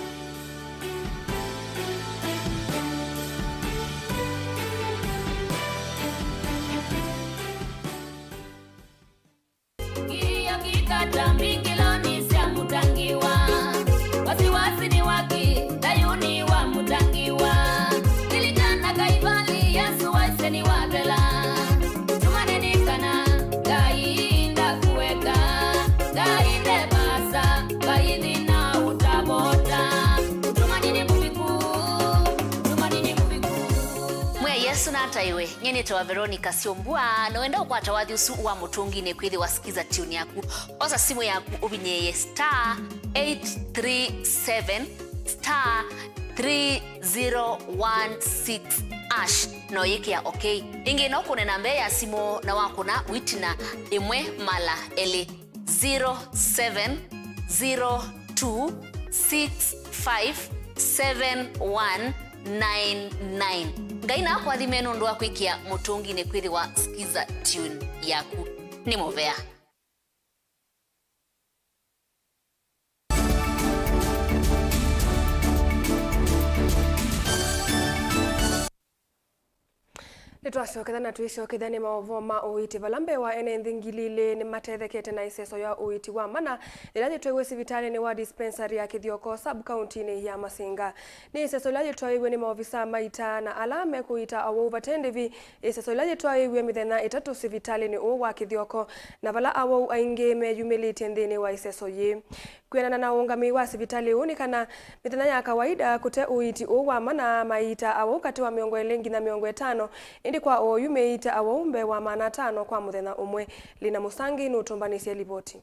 Kĩio kĩkata mbingĩlonĩ sya mũtangiwa, wasiwasi nĩ waki thayũnĩ wa mũtangiwa. Lilikana Kaivalĩ, Yesũ waisye nĩwathela. Tumaneni kana Ngai ndakũeka, Ngai nde vaasa, Ngai thĩna ũtavota. Ũtumanyi nĩ mũviku, ũtumanyi nĩ mũviku. Mwĩai Yesũ nataĩwe. Nyie nĩtawa Veronica Syombua, na wenda ũkwata wathi ũsu wa mũtũnginĩ kwĩthĩwa Skiza Tune yaku, osa simũ yaku ũvinyĩĩe star eight three seven star three zero one six hash, na ũyĩkĩa okay. Ĩngĩ no kũne namba ya simũ na wakũna wĩtina ĩmwe mala elĩ. Zero seven zero two six five seven one nine nine. Ngai nakũathime nũndũ wa kwĩkĩa mũtũnginĩ kwĩthĩwa Skiza Tune yaku. Nĩ mũvea. Nĩtwasyokethya na twĩsyokethya nĩ maũvoo ma ũiiti vala mbee wa ene nthĩ ngili ilĩ nĩmatethekete na ĩseso ya ũiiti wa mana yĩla yĩtwaiwe sivitalĩnĩ wa dispensary ya Kĩthioko sub-kauntinĩ ya Masinga. Nĩ ĩseso yĩla yĩtwaiwe nĩ maovisaa ma ita na ala mekũiita awau vate ndĩvi. Ĩseso yĩla yĩtwaiwe mĩthenya ĩtatũ sivitalĩnĩ ũũ wa Kĩthioko, na vala awau aingĩ meyumĩlĩtye nthĩnĩ wa ĩseso yĩĩ. Kwĩanana na ũũngamĩi wa sivitalĩ ũũ, nĩ kana mĩthenya ya kawaida kũte ũiiti ũũ wa mana, maiita awau katĩ wa mĩongo ĩlĩ nginya mĩongo ĩtano, ĩndĩ kwa oyu meĩita awau mbee wa maana atano kwa mũthenya ũmwe. Lina Mũsangi nũtũmbanĩsye livoti.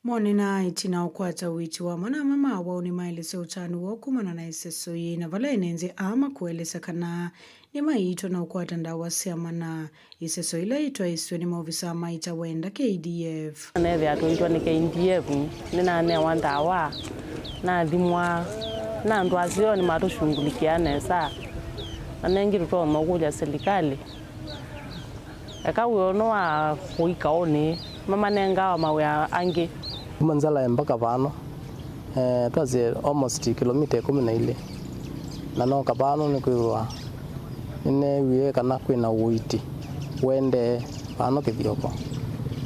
Monena ĩtina ũkwata ũiiti wa mana, amwe ma awau nĩmaelesya ũtanu woo kumana na ĩseso yĩĩ, na vala ene nthĩ aa makũelesya kana nĩmaiitwa na ũkwata ndawa sya mana. Ĩseso ĩla yĩtwaĩswe nĩ maovisaa ma ita wenda K D F. Nethĩa twaitwa nĩ K D F, nĩnanewa ndawa, nathimwa na andũ aseo nĩmatũshungulikia nesa, na nengĩ tũtonya kũlya silikalĩ eka wĩa ũno wa kũi kaũnĩ, mamanengawa mawĩa angĩ. Kuma Nzalae mpaka vano, eh, twasye almost kilomita ĩkũmi na ilĩ. Na nooka vano nĩkwĩthĩwa nĩneewie kana kwĩna ũiiti ũendee vano Kĩthioko.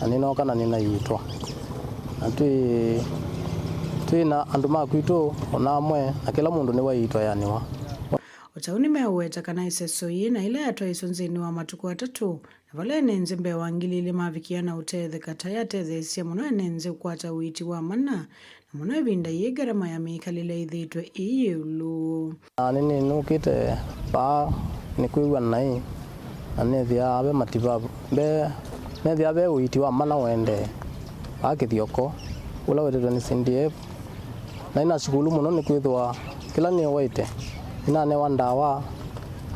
Na nĩnooka na nĩnaiitwa. Na twĩ, twĩ na andũ ma kwitũ o na amwe, na kĩla mũndũ nĩwaiitwa eanĩwa. O ta ũu nĩmeũweta kana ĩseso yĩĩ na ĩla yatwaĩswe nthĩnĩ wa matukũ atatũ, na vala ene nthĩ mbee wa ngili ilĩ mavikie na ũtetheka, ta yatetheesye mũno ene nthĩ ũkwata ũiiti wa mana, na mũno ĩvinda yĩĩ ngarama ya mĩkalĩle ĩthĩĩtwe ĩ ĩũlũ. Na nĩnĩnũkĩte vaa nĩkwĩw'a naĩ, na nethĩaa ve mativavu, mbe, nethĩaa ve ũiiti wa mana ũendee vaa Kĩthioko, ũla wetetwe nĩ C D F. Naĩ na sukulu mũno nĩkwĩthĩwa kĩla nĩwaĩte nĩnanewa ndawa,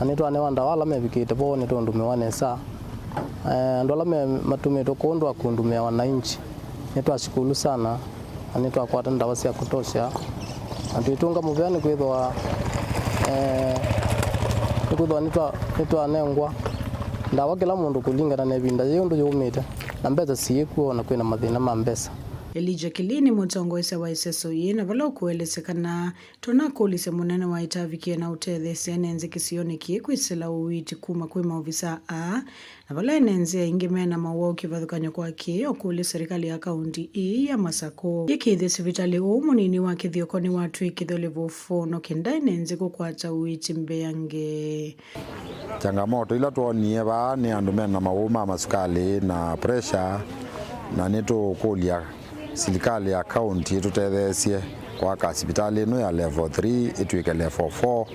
na nĩtwanewa ndawa ala mevikĩte vo nĩtũndũmĩwa nesa. Eh, andũ ala me, matũmĩtwe kũũ ndwa kũndũmĩa wananchi, nĩtwashukuru sana, na nĩtwakwata ndawa sya kutosha, na twĩtũnga mũvea nĩkwĩthĩwa, eh, nĩkwĩthĩwa nĩtwa, nĩtwanengwa ndawa kĩla mũndũ kũlingana na ĩvinda yĩĩ ũndũ yũmĩte, na mbesa siyĩkw'o na kwĩna mathĩna ma mbesa. Elijah Kilini, mũtongoesya wa ĩseso yĩĩ, na vala ũkũelesya kana tũnakũlisye mũnene wa ĩtavi kĩna ũtetheesya ene nthĩ kĩsionĩ kĩĩ kwĩsĩla ũiiti kuma kwĩ maovisaa aa, na vala ene nthĩ aingĩ mena mawau kĩvathũkany'o kwa kĩĩ, ũkũlya serikali ya kaunti ĩĩ ya Masakũ yĩkĩĩthye sivitalĩ ũũ mũnini wa Kĩthioko nĩwatw'ĩkĩthw'a level four no kenda ene nthĩ kũkwata ũiiti mbeange. Changamoto ila twonie vaa nĩ andũ mena mawau ma masukalĩ na pressure, na nĩtũkũlya silikalĩ ya kaunti ĩtũtetheesye kwaka sivitalĩ ĩno ya level three ĩtw'ĩke level four,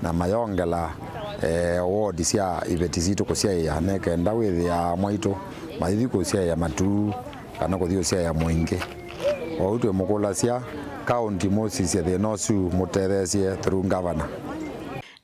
na mayongela E, ward sya iveti sitũ kũsyaĩa, nĩ kenda wĩthĩa mwaitũ maithi kũsyaĩa matuu kana kũthi ũsyaĩa mũingĩ. Ou twĩmũkũlasya county mũsisye thĩna ũsu mũtetheesye through governor.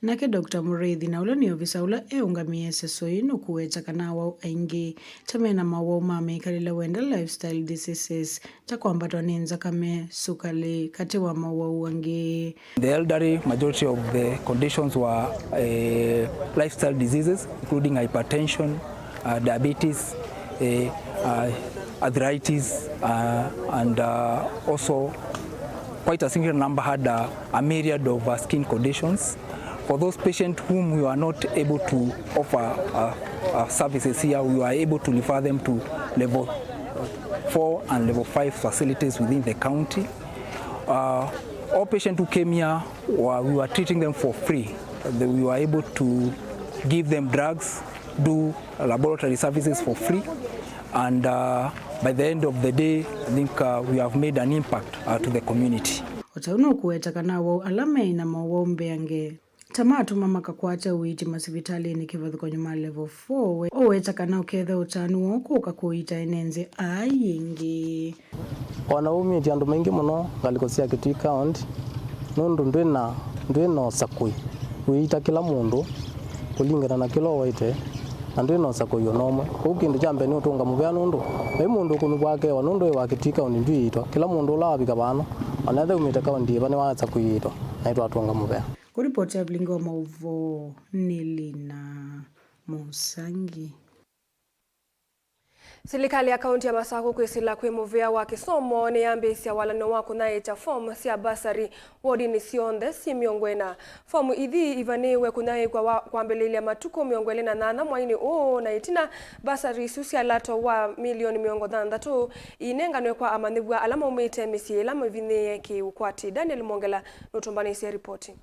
Nake Doctor Mũrĩithi, na ũla nĩ ovisa ũla eũngamĩe seso ĩĩ, nũkũweta kana awau aingĩ ta mena mawau ma mĩkalĩle wenda, lifestyle diseases, ta kwambatwa nĩ nzakame, sukalĩ, katĩ wa mawau angĩ. The elderly, majority of the conditions were, eh, lifestyle diseases, including hypertension, uh, diabetes, eh, uh, arthritis, uh, and, uh, also quite a significant number had, uh, a myriad of, uh, skin conditions. For those patients whom we are not able to offer, uh, uh, services here, we are able to refer them to level four and level five facilities within the county. Uh, all patients who came here, were, we were treating them for free. The, we were able to give them drugs, do laboratory services for free, and, uh, by the end of the day, I think, uh, we have made an impact, uh, to the community. O ta ũu nũkũweta kana awau ala meĩ na mowau mbeange ta matũma makakwate ũiiti masivitalĩnĩ kĩvathũkany'o ma level four, we ũweta kana ũkethĩa ũtanu woo kũka kũiita ene nzĩ aa aingĩ. O na umĩtye andũ maingĩ mũno ngalĩko sya Kitui County, nũndũ ndwĩ na, ndwĩ na ũsakũi wĩita kĩla mũndũ kũlingana na kĩla ũwaĩte, na ndwĩ na ũsakũi o na ũmwe. Kwoou kĩndũ kya mbee nĩ ũtũnga mũvea, nũndũ vai mũndũ ũkũnyw'a akewa, nũndũ wĩ wa Kitui County ndwĩitwa. Kĩla mũndũ ũla wavika vano, o na ethĩwa umĩte kaunti yĩva, nĩwasakũiĩtwa, naĩ twatũnga mũvea. Kũripoti ya vilingi wa maũvoo nĩ Lina Mũsangi. Silikalĩ ya kaunti ya Masakũ kwĩsĩla kwĩ mũvĩa wa kĩsomo nĩyambĩĩsya walany'o wa kũnyaĩĩkya fomu sya basarĩ wodinĩ syonthe syĩ mĩongo ĩna. Fomu ithi ivanĩĩwe kũnyaĩĩkwa wa kwambĩlĩlya matukũ mĩongo ĩlĩ na nyanya mwainĩ ũũ, na ĩtina basarĩ isu sya lato wa milioni mĩongo thanthatũ inenganwe kwa amanyĩw'a ala maumĩte mĩsyĩ ĩla mĩvinyĩĩe kĩ-ũkwati. Daniel Mwongela nũtũmbanĩsye ripoti.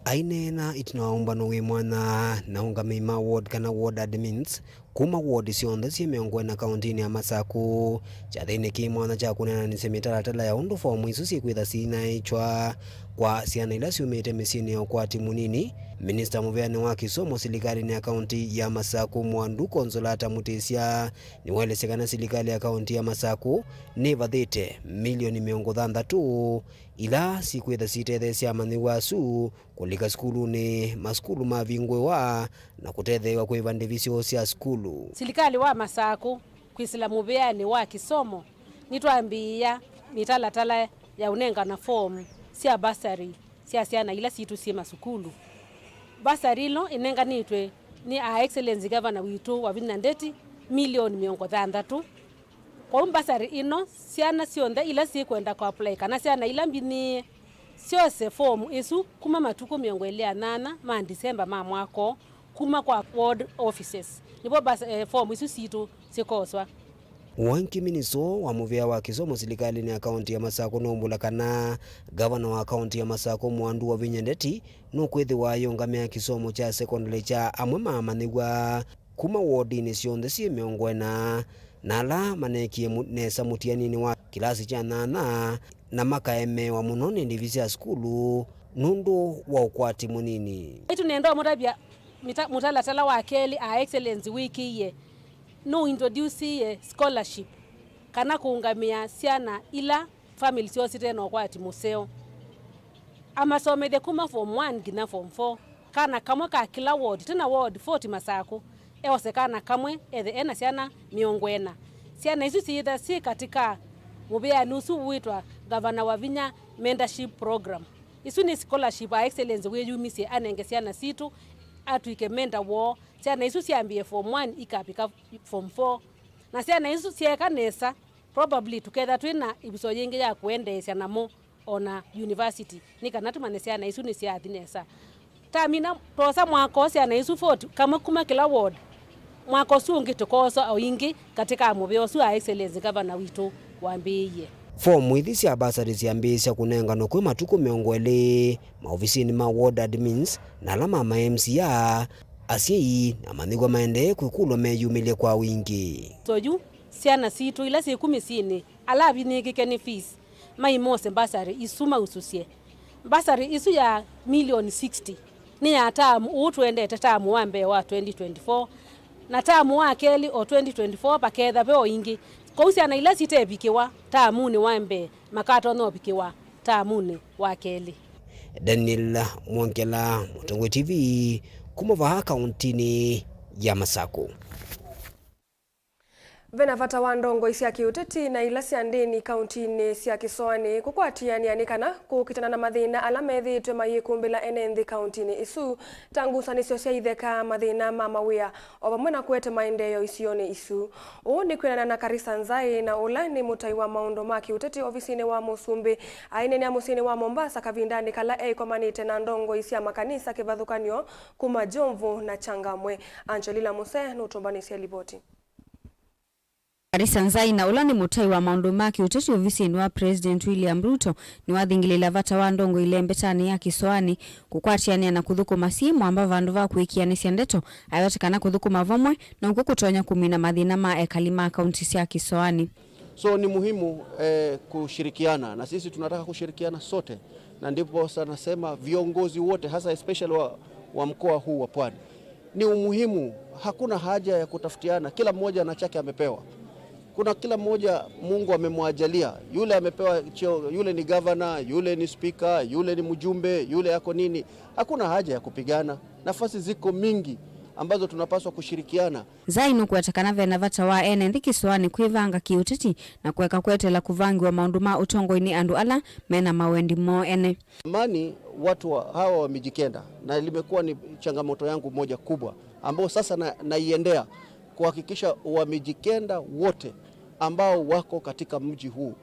Aineena ĩtina wa ũmbano wĩ mwanya na aũngamĩi ma ward kana ward admins kuma ward syonthe syĩ mĩongo ĩna kaũntĩnĩ ya Masakũ, kyathĩnĩ kĩ mwanya kya kũneenanĩsya mĩtalatala ya ũndũ fomu isu syĩkwĩtha sinyaĩĩkya kwa syana ila syumĩte mĩsyĩnĩ ya ũkwati mũnini, minista mũveanĩ wa kĩsomo silikalĩnĩ ya kaũntĩ ya Masakũ Mwandu Consolata Mutĩsya nĩwaelesya kana silikalĩ ya kaũntĩ ya Masakũ nĩvathĩte milioni mĩongo thanthatũ ila sikwĩtha sitetheesya amanyĩw'a asu kũlika sukulunĩ, masukulu mavingũĩwa, na kũtetheew'a kũĩva ndĩvi syoo sya sukulu. Silikalĩ wa Masakũ kwĩsĩla mũvĩanĩ wa kĩsomo, nĩtwambĩĩa mĩtalatala ya ũnengana fomu sya basarĩ sya syana ila sitũ syĩ masukulu. Basarĩ ĩno ĩnenganĩtwe nĩ Her Excellency Governor witũ Wavinya Ndeti milioni mĩongo thanthatũ. Kwoou mbasarĩ ĩno, syana syonthe ila syĩkwenda kũapply kana syana ila mbinyĩĩe, syose fomu ĩsu kuma matukũ mĩongo ĩlĩ na nyanya ma Ndisemba ma mwaka ũũ, kuma kwa ward offices, nĩvo bas-, eh, fomu isu sitũ syĩkoswa. Ũngĩ, minista wa mũvĩa wa kĩsomo silikalĩnĩ ya kaũntĩ ya Masakũ nũmbũla kana ngavana wa kaũntĩ ya Masakũ Mwandu Wavinya Ndeti nũkwĩthĩwa ayĩũngamĩa kĩsomo kya sekondalĩ kya amwe ma amanyĩw'a kuma wodinĩ syonthe syĩ mĩongo ĩna, na ala maneekie mu-, nesa mũtianinĩ wa kĩlasi kya nyanya, na makaemeewa mũno nĩ ndĩvi sya sukulu nũndũ wa ũkwati mũnini. Ĩtu nenda ũmũtavya mĩta-, mũtalatala wa kelĩ Her Excellency wĩkĩie, nũ introduceie scholarship kana kũũngamĩa syana ila family syoo site na ũkwati mũseo. Amasomethye kuma form one nginya form four. Kana kamwe ka kĩla ward, twĩ na ward forty Masakũ, eose kana kamwe, ethe ena syana mĩongo ĩna. Syana isu syĩtha syĩ katĩ ka mũvĩanĩ ũsu wĩtwa Gavana wa Vinya Mentorship Program. Isu nĩ scholarship Her Excellency wĩyumisye anenge syana sitũ, atw'ĩke mentor woo. Syana isu syambĩĩe form one ikavika form four. Na syana isu syeeka nesa, probably tũkethwa twĩ na ĩvuso yĩngĩ ya kũendeesya namo o na university, nĩ kana tũmanye syana isu nĩsyathi nesa. Twamina, twosa mwaka ũũ syana isu forty, kamwe kuma kĩla ward, mwaka ũsu ũngĩ tũkoosa o ingĩ katĩ ka mũvĩa ũsu Her Excellency Gavana witũ wambĩĩie. Fomu ithi sya basarĩ syambĩĩsya kũnenganwa kwĩ matukũ mĩongo ĩlĩ maovisinĩ ma ward admins na ala ma ma M C A, asyai na amanyĩw'a maendee kwĩkũlw'a meyumĩlye kwa wingĩ. So yu, syana sitũ ila syĩ ku mĩsyĩnĩ, ala avinyĩĩkĩke nĩ fees, maimose mbasarĩ isu mausũsye. Mbasarĩ ĩsu ya milioni sixty nĩ ya taamu ũũ tũendete, taamu wa mbee wa twenty twenty-four, na taamu wa kelĩ o twenty twenty-four, vaketha ve o ingĩ. Kwoou syana ila sitevikĩwa taamunĩ wa mbee makatonya ũvikĩwa taamunĩ wa kelĩ. Daniel Mwongela, Mũtongoi T V, kuma vaa kauntinĩ ya Masakũ. Vena vata wa ndongoi sya kĩũteti na ila sya ndĩni kauntinĩ sya Kĩsoanĩ kũkwatĩanĩa nĩ kana kũkitana na mathĩna ala methĩĩtwe mayĩkumbĩla ene nthĩ kauntinĩ ĩsu, ta ngusanĩsyo sya itheka, mathĩna ma mawĩa, o vamwe na kũete maendeeo isionĩ isu. Ũũ nĩ kwĩanana na Karisa Nzai, na ũla nĩ mũtai wa maũndũ ma kĩũteti ovisinĩ wa mũsumbĩ, aineenea mũsyĩnĩ wa Mombasa kavindanĩ kala eĩkomanĩte na ndongoi sya makanisa kĩvathũkany'o kuma Jomvu na Changamwe. Angelina Muse nũtũmbanĩsye livoti. Karisa Nzai, na ũla nĩ mũtai wa maũndũ ma kĩũteti ovisinĩ wa President William Ruto, nĩwathingĩlĩĩla vata wa ndongoi ilembetanĩ ya Kĩsoanĩ kũkwatĩanĩa na kũthũkũma syĩ mwamba vandũ va kũĩkĩanĩsya ndeto, aiweta kana kũthũkũma vamwe nokw'o kũtonya kũmina mathĩna ma ekali ma kaunti sya Kĩsoanĩ. So ni muhimu eh, kushirikiana, na sisi tunataka kushirikiana sote, na ndipo sasa nasema viongozi wote, hasa especially wa, wa mkoa huu wa Pwani, ni umuhimu. Hakuna haja ya kutafutiana, kila mmoja na chake amepewa. Kuna kila mmoja Mungu amemwajalia, yule amepewa cheo, yule ni gavana, yule ni spika, yule ni mjumbe, yule yako nini. Hakuna haja ya kupigana, nafasi ziko mingi ambazo tunapaswa kushirikiana. Nzai nũkũweta kana vena vata wa ene nthĩ kĩsoanĩ kwĩvanga kĩũteti na kũeka kweteela kũvangĩwa maũndũ ma ũtongoi nĩ andũ ala mena mawendi moo ene. Zamani watu wa, hawa wamejikenda, na limekuwa ni changamoto yangu moja kubwa ambao sasa na, naiendea kuhakikisha wamejikenda wote ambao wako katika mji huu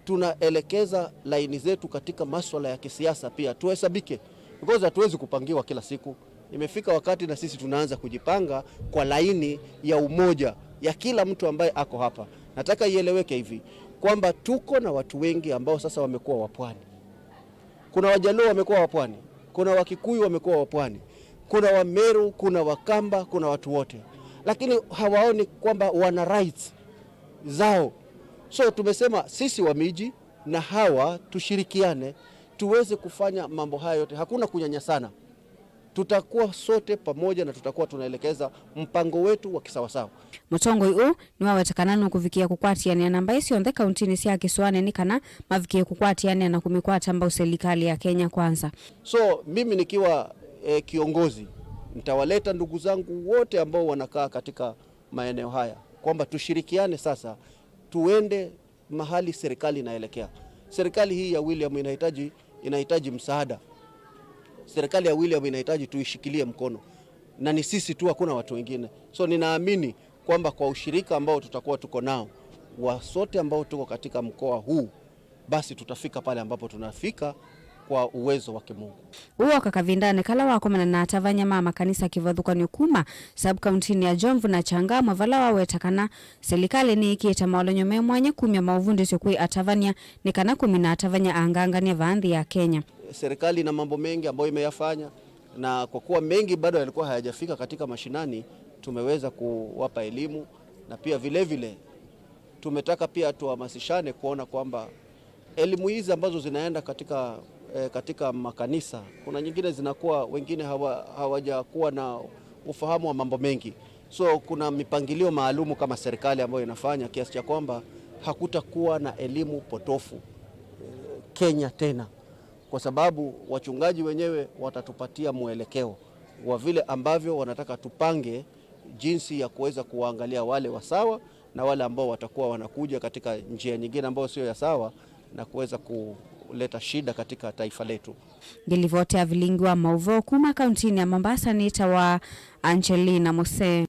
tunaelekeza laini zetu katika maswala ya kisiasa pia, tuhesabike, because hatuwezi kupangiwa kila siku. Imefika wakati na sisi tunaanza kujipanga kwa laini ya umoja ya kila mtu ambaye ako hapa. Nataka ieleweke hivi, kwamba tuko na watu wengi ambao sasa wamekuwa wa pwani. Kuna Wajaluo wamekuwa wa pwani, kuna Wakikuyu wamekuwa wa pwani, kuna Wameru, kuna Wakamba, kuna watu wote, lakini hawaoni kwamba wana rights zao. So tumesema sisi wa miji na hawa tushirikiane, tuweze kufanya mambo haya yote. Hakuna kunyanyasana. Tutakuwa sote pamoja na tutakuwa tunaelekeza mpango wetu wa kisawasawa. Mũtongoi ũũ nĩwaweta kana nũkũvikĩa kũkwatĩanĩa na mbaĩ syonthe kauntinĩ sya Kĩsoanĩ nĩ kana mavikĩe kũkwatĩanĩa na kũmĩkwata mbau selikalĩ ya Kenya Kwanza. So mimi nikiwa eh, kiongozi, nitawaleta ndugu zangu wote ambao wanakaa katika maeneo haya kwamba tushirikiane sasa, tuende mahali serikali inaelekea. Serikali hii ya William inahitaji, inahitaji msaada. Serikali ya William inahitaji tuishikilie mkono, na ni sisi tu, hakuna watu wengine. So ninaamini kwamba kwa ushirika ambao tutakuwa tuko nao wa sote ambao tuko katika mkoa huu, basi tutafika pale ambapo tunafika kwa uwezo wa Kimungu. Ũũ woka kavindanĩ kala wakomana na atavany'a ma makanisa kĩvathũkany'o kuma sub-kauntinĩ ya Jomvu na Changamwe, vala waweta kana selikalĩ nĩĩkĩĩte maũlany'o me mwanya kumya maũvundĩsyo kwĩ atavany'a nĩ kana kũmina atavany'a angangany'a vaa nthĩ ya Kenya. Serikali ina mambo mengi ambayo imeyafanya, na kwa kuwa mengi bado yalikuwa hayajafika katika mashinani, tumeweza kuwapa elimu, na pia vile vile tumetaka pia tuhamasishane kuona kwamba elimu hizi ambazo zinaenda katika, eh, katika makanisa, kuna nyingine zinakuwa, wengine hawa, hawajakuwa na ufahamu wa mambo mengi. So kuna mipangilio maalumu kama serikali ambayo inafanya kiasi cha kwamba hakutakuwa na elimu potofu, eh, Kenya tena, kwa sababu wachungaji wenyewe watatupatia mwelekeo wa vile ambavyo wanataka tupange jinsi ya kuweza kuwaangalia wale wa sawa na wale ambao watakuwa wanakuja katika njia nyingine ambayo sio ya sawa na kuweza kuleta shida katika taifa letu. Ngĩlivotea vilingi wa maũvoo kuma kauntinĩ ya Mombasa nĩtawa Angelina Muse.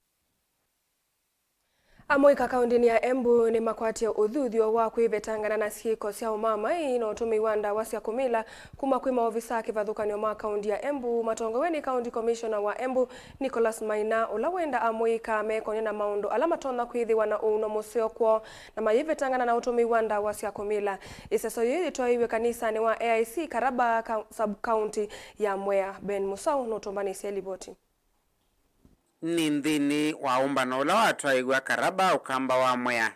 Amũika kauntinĩ ya Embu nĩmakwatie ũthuthyo wa kwĩvetangana na syĩko sya ũmamai na ũtũmĩi wa ndawa sya kũmila kuma kwĩ maovisa a kĩvathũkany'o ma kaunti ya Embu matongoew'e nĩ County Commissioner wa Embu, Nicholas Maina, ũla wenda amũika mekonye na maũndũ ala matonya kwĩthĩwa na ũuno mũseo kwoo na mayĩvetangana na ũtũmĩi wa ndawa sya kũmila. Ĩseso yĩĩ yĩtwaĩiw'e kanisanĩ wa A I C Karaba, ka-, sub-county ya Mwea. Ben Musau nũtũmbanĩsye livoti. Nĩ nthĩnĩ wa ũmbano ũla watwaĩw'a Karaba, Ũkamba wa Mwea,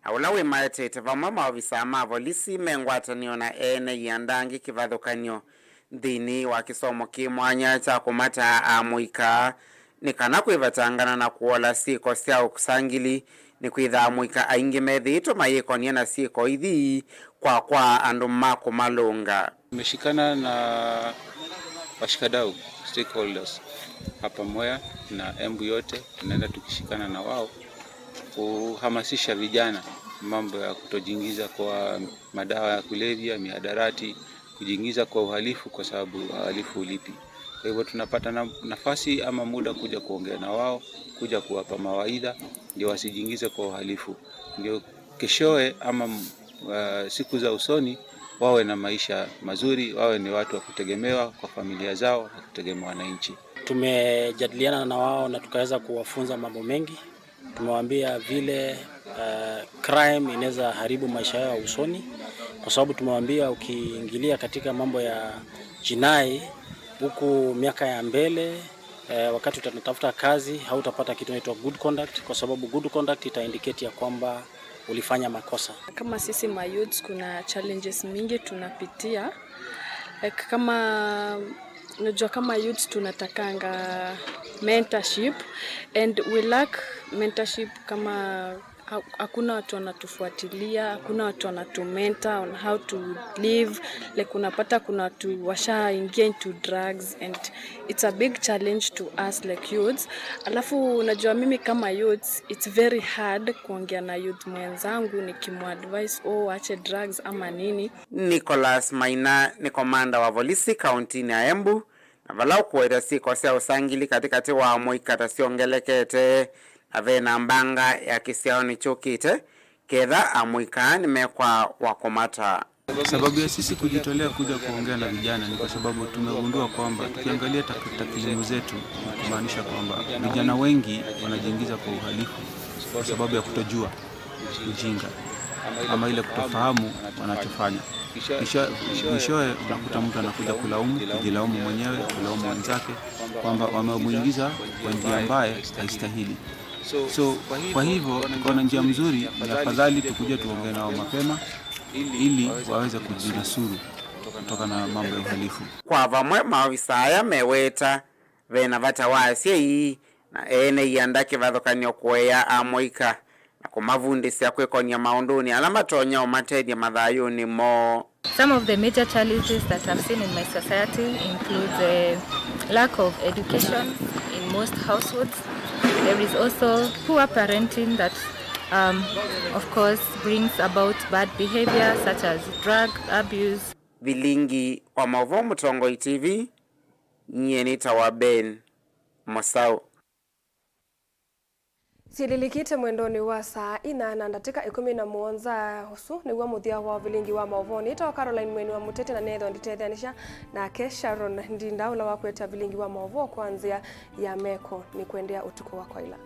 na ũla wĩmaetete vamwe maovisaa ma volisi me ngwatanĩo na ene ianda angĩ kĩvathũkany'o, Nthĩnĩ wa kĩsomo kĩ mwanya kya kũmataa amũika nĩ kana kwĩvatangana na kũola syĩko sya ũsangili, nĩkwĩthaa amũika aingĩ methĩĩtwe mayĩkonie na syĩko ithi kwa kwa andũ ma kũmalũnga. Tumeshikana na washikadau, stakeholders, hapa Mwea na Embu yote, tunaenda tukishikana na wao kuhamasisha vijana mambo ya kutojiingiza kwa madawa ya kulevya, mihadarati, kujiingiza kwa uhalifu kwa sababu uhalifu ulipi. Kwa hivyo tunapata na-, nafasi ama muda kuja kuongea na wao, kuja kuwapa mawaidha, ndio wasijiingize kwa uhalifu, ndio keshoe ama, uh, siku za usoni wawe na maisha mazuri, wawe ni watu wa kutegemewa kwa familia zao na kutegemea wananchi. Tumejadiliana na wao na tukaweza kuwafunza mambo mengi. Tumewaambia vile, uh, crime inaweza haribu maisha yao ya usoni, kwa sababu tumewaambia ukiingilia katika mambo ya jinai huku miaka ya mbele, eh, wakati utatafuta kazi, hautapata kitu inaitwa good conduct, kwa sababu good conduct ita indicate ya kwamba ulifanya makosa. Kama sisi ma youths, kuna challenges mingi tunapitia. Like, kama, unajua, kama youths tunatakanga mentorship, and we lack mentorship. Kama ha-, hakuna watu wanatufuatilia, hakuna watu wanatumentor on how to live. Like, unapata kuna watu washaingia into drugs and it's a big challenge to us like youths. Alafu unajua, mimi kama youths, it's very hard kuongea na youth mwenzangu nikimuadvise, oh, ache drugs ama nini. Nicholas Maina nĩ komanda wa volisi kauntinĩ ya Embu, na vala ũkũweta syĩko sya ũsangili katĩkatĩ wa amũika ta syongelekete, na ve na mbanga ya kĩsyaonĩ kyũkĩte ketha amũika nĩmekwa wa kũmata. Sababu ya sisi kujitolea kuja kuongea na vijana ni kwa sababu tumegundua kwamba tukiangalia tak-, takwimu zetu, ni kumaanisha kwamba vijana wengi wanajiingiza kwa uhalifu kwa sababu ya kutojua, ujinga, ama ile kutofahamu wanachofanya. Kisha mwishowe unakuta mtu anakuja kulaumu, kujilaumu mwenyewe, kulaumu wenzake kwamba wamemuingiza kwa njia ambaye haistahili. So, kwa hivyo, tukaona njia mzuri ni afadhali tukuje tuongee nao mapema ili waweze kujinasuru kutokana na mambo ya uhalifu. Kwa vamwe, maovisa aya meweta ve na vata wa asyai na ene ianda kĩvathũkany'o kũea amũika na kũmavundĩsya kwĩkony'a maũndũnĩ ala matonya ũmatethya mathayũnĩ moo. Some of the major challenges that I've seen in my society include the lack of education in most households. There is also poor parenting that, um, of course, brings about bad behavior such as drug abuse. Vilingi wa maũvoo Mũtongoi T V, nyie nĩtawa Ben Mũsaũ. Syĩlĩlĩkĩte mwendonĩ wa saa inya na ndatĩka ĩkũmi na mũonza. Ũsu nĩw'o mũthya wa vilingi wa maũvoo. Nĩtawa Caroline Mweni wa Mũtete, na nethĩwa nditetheanĩsya nake Sharon Ndinda, ũla wakweta vilingi wa maũvoo kwa nzĩa ya meko. Nĩ kwendea ũtukũ wa kwaĩla.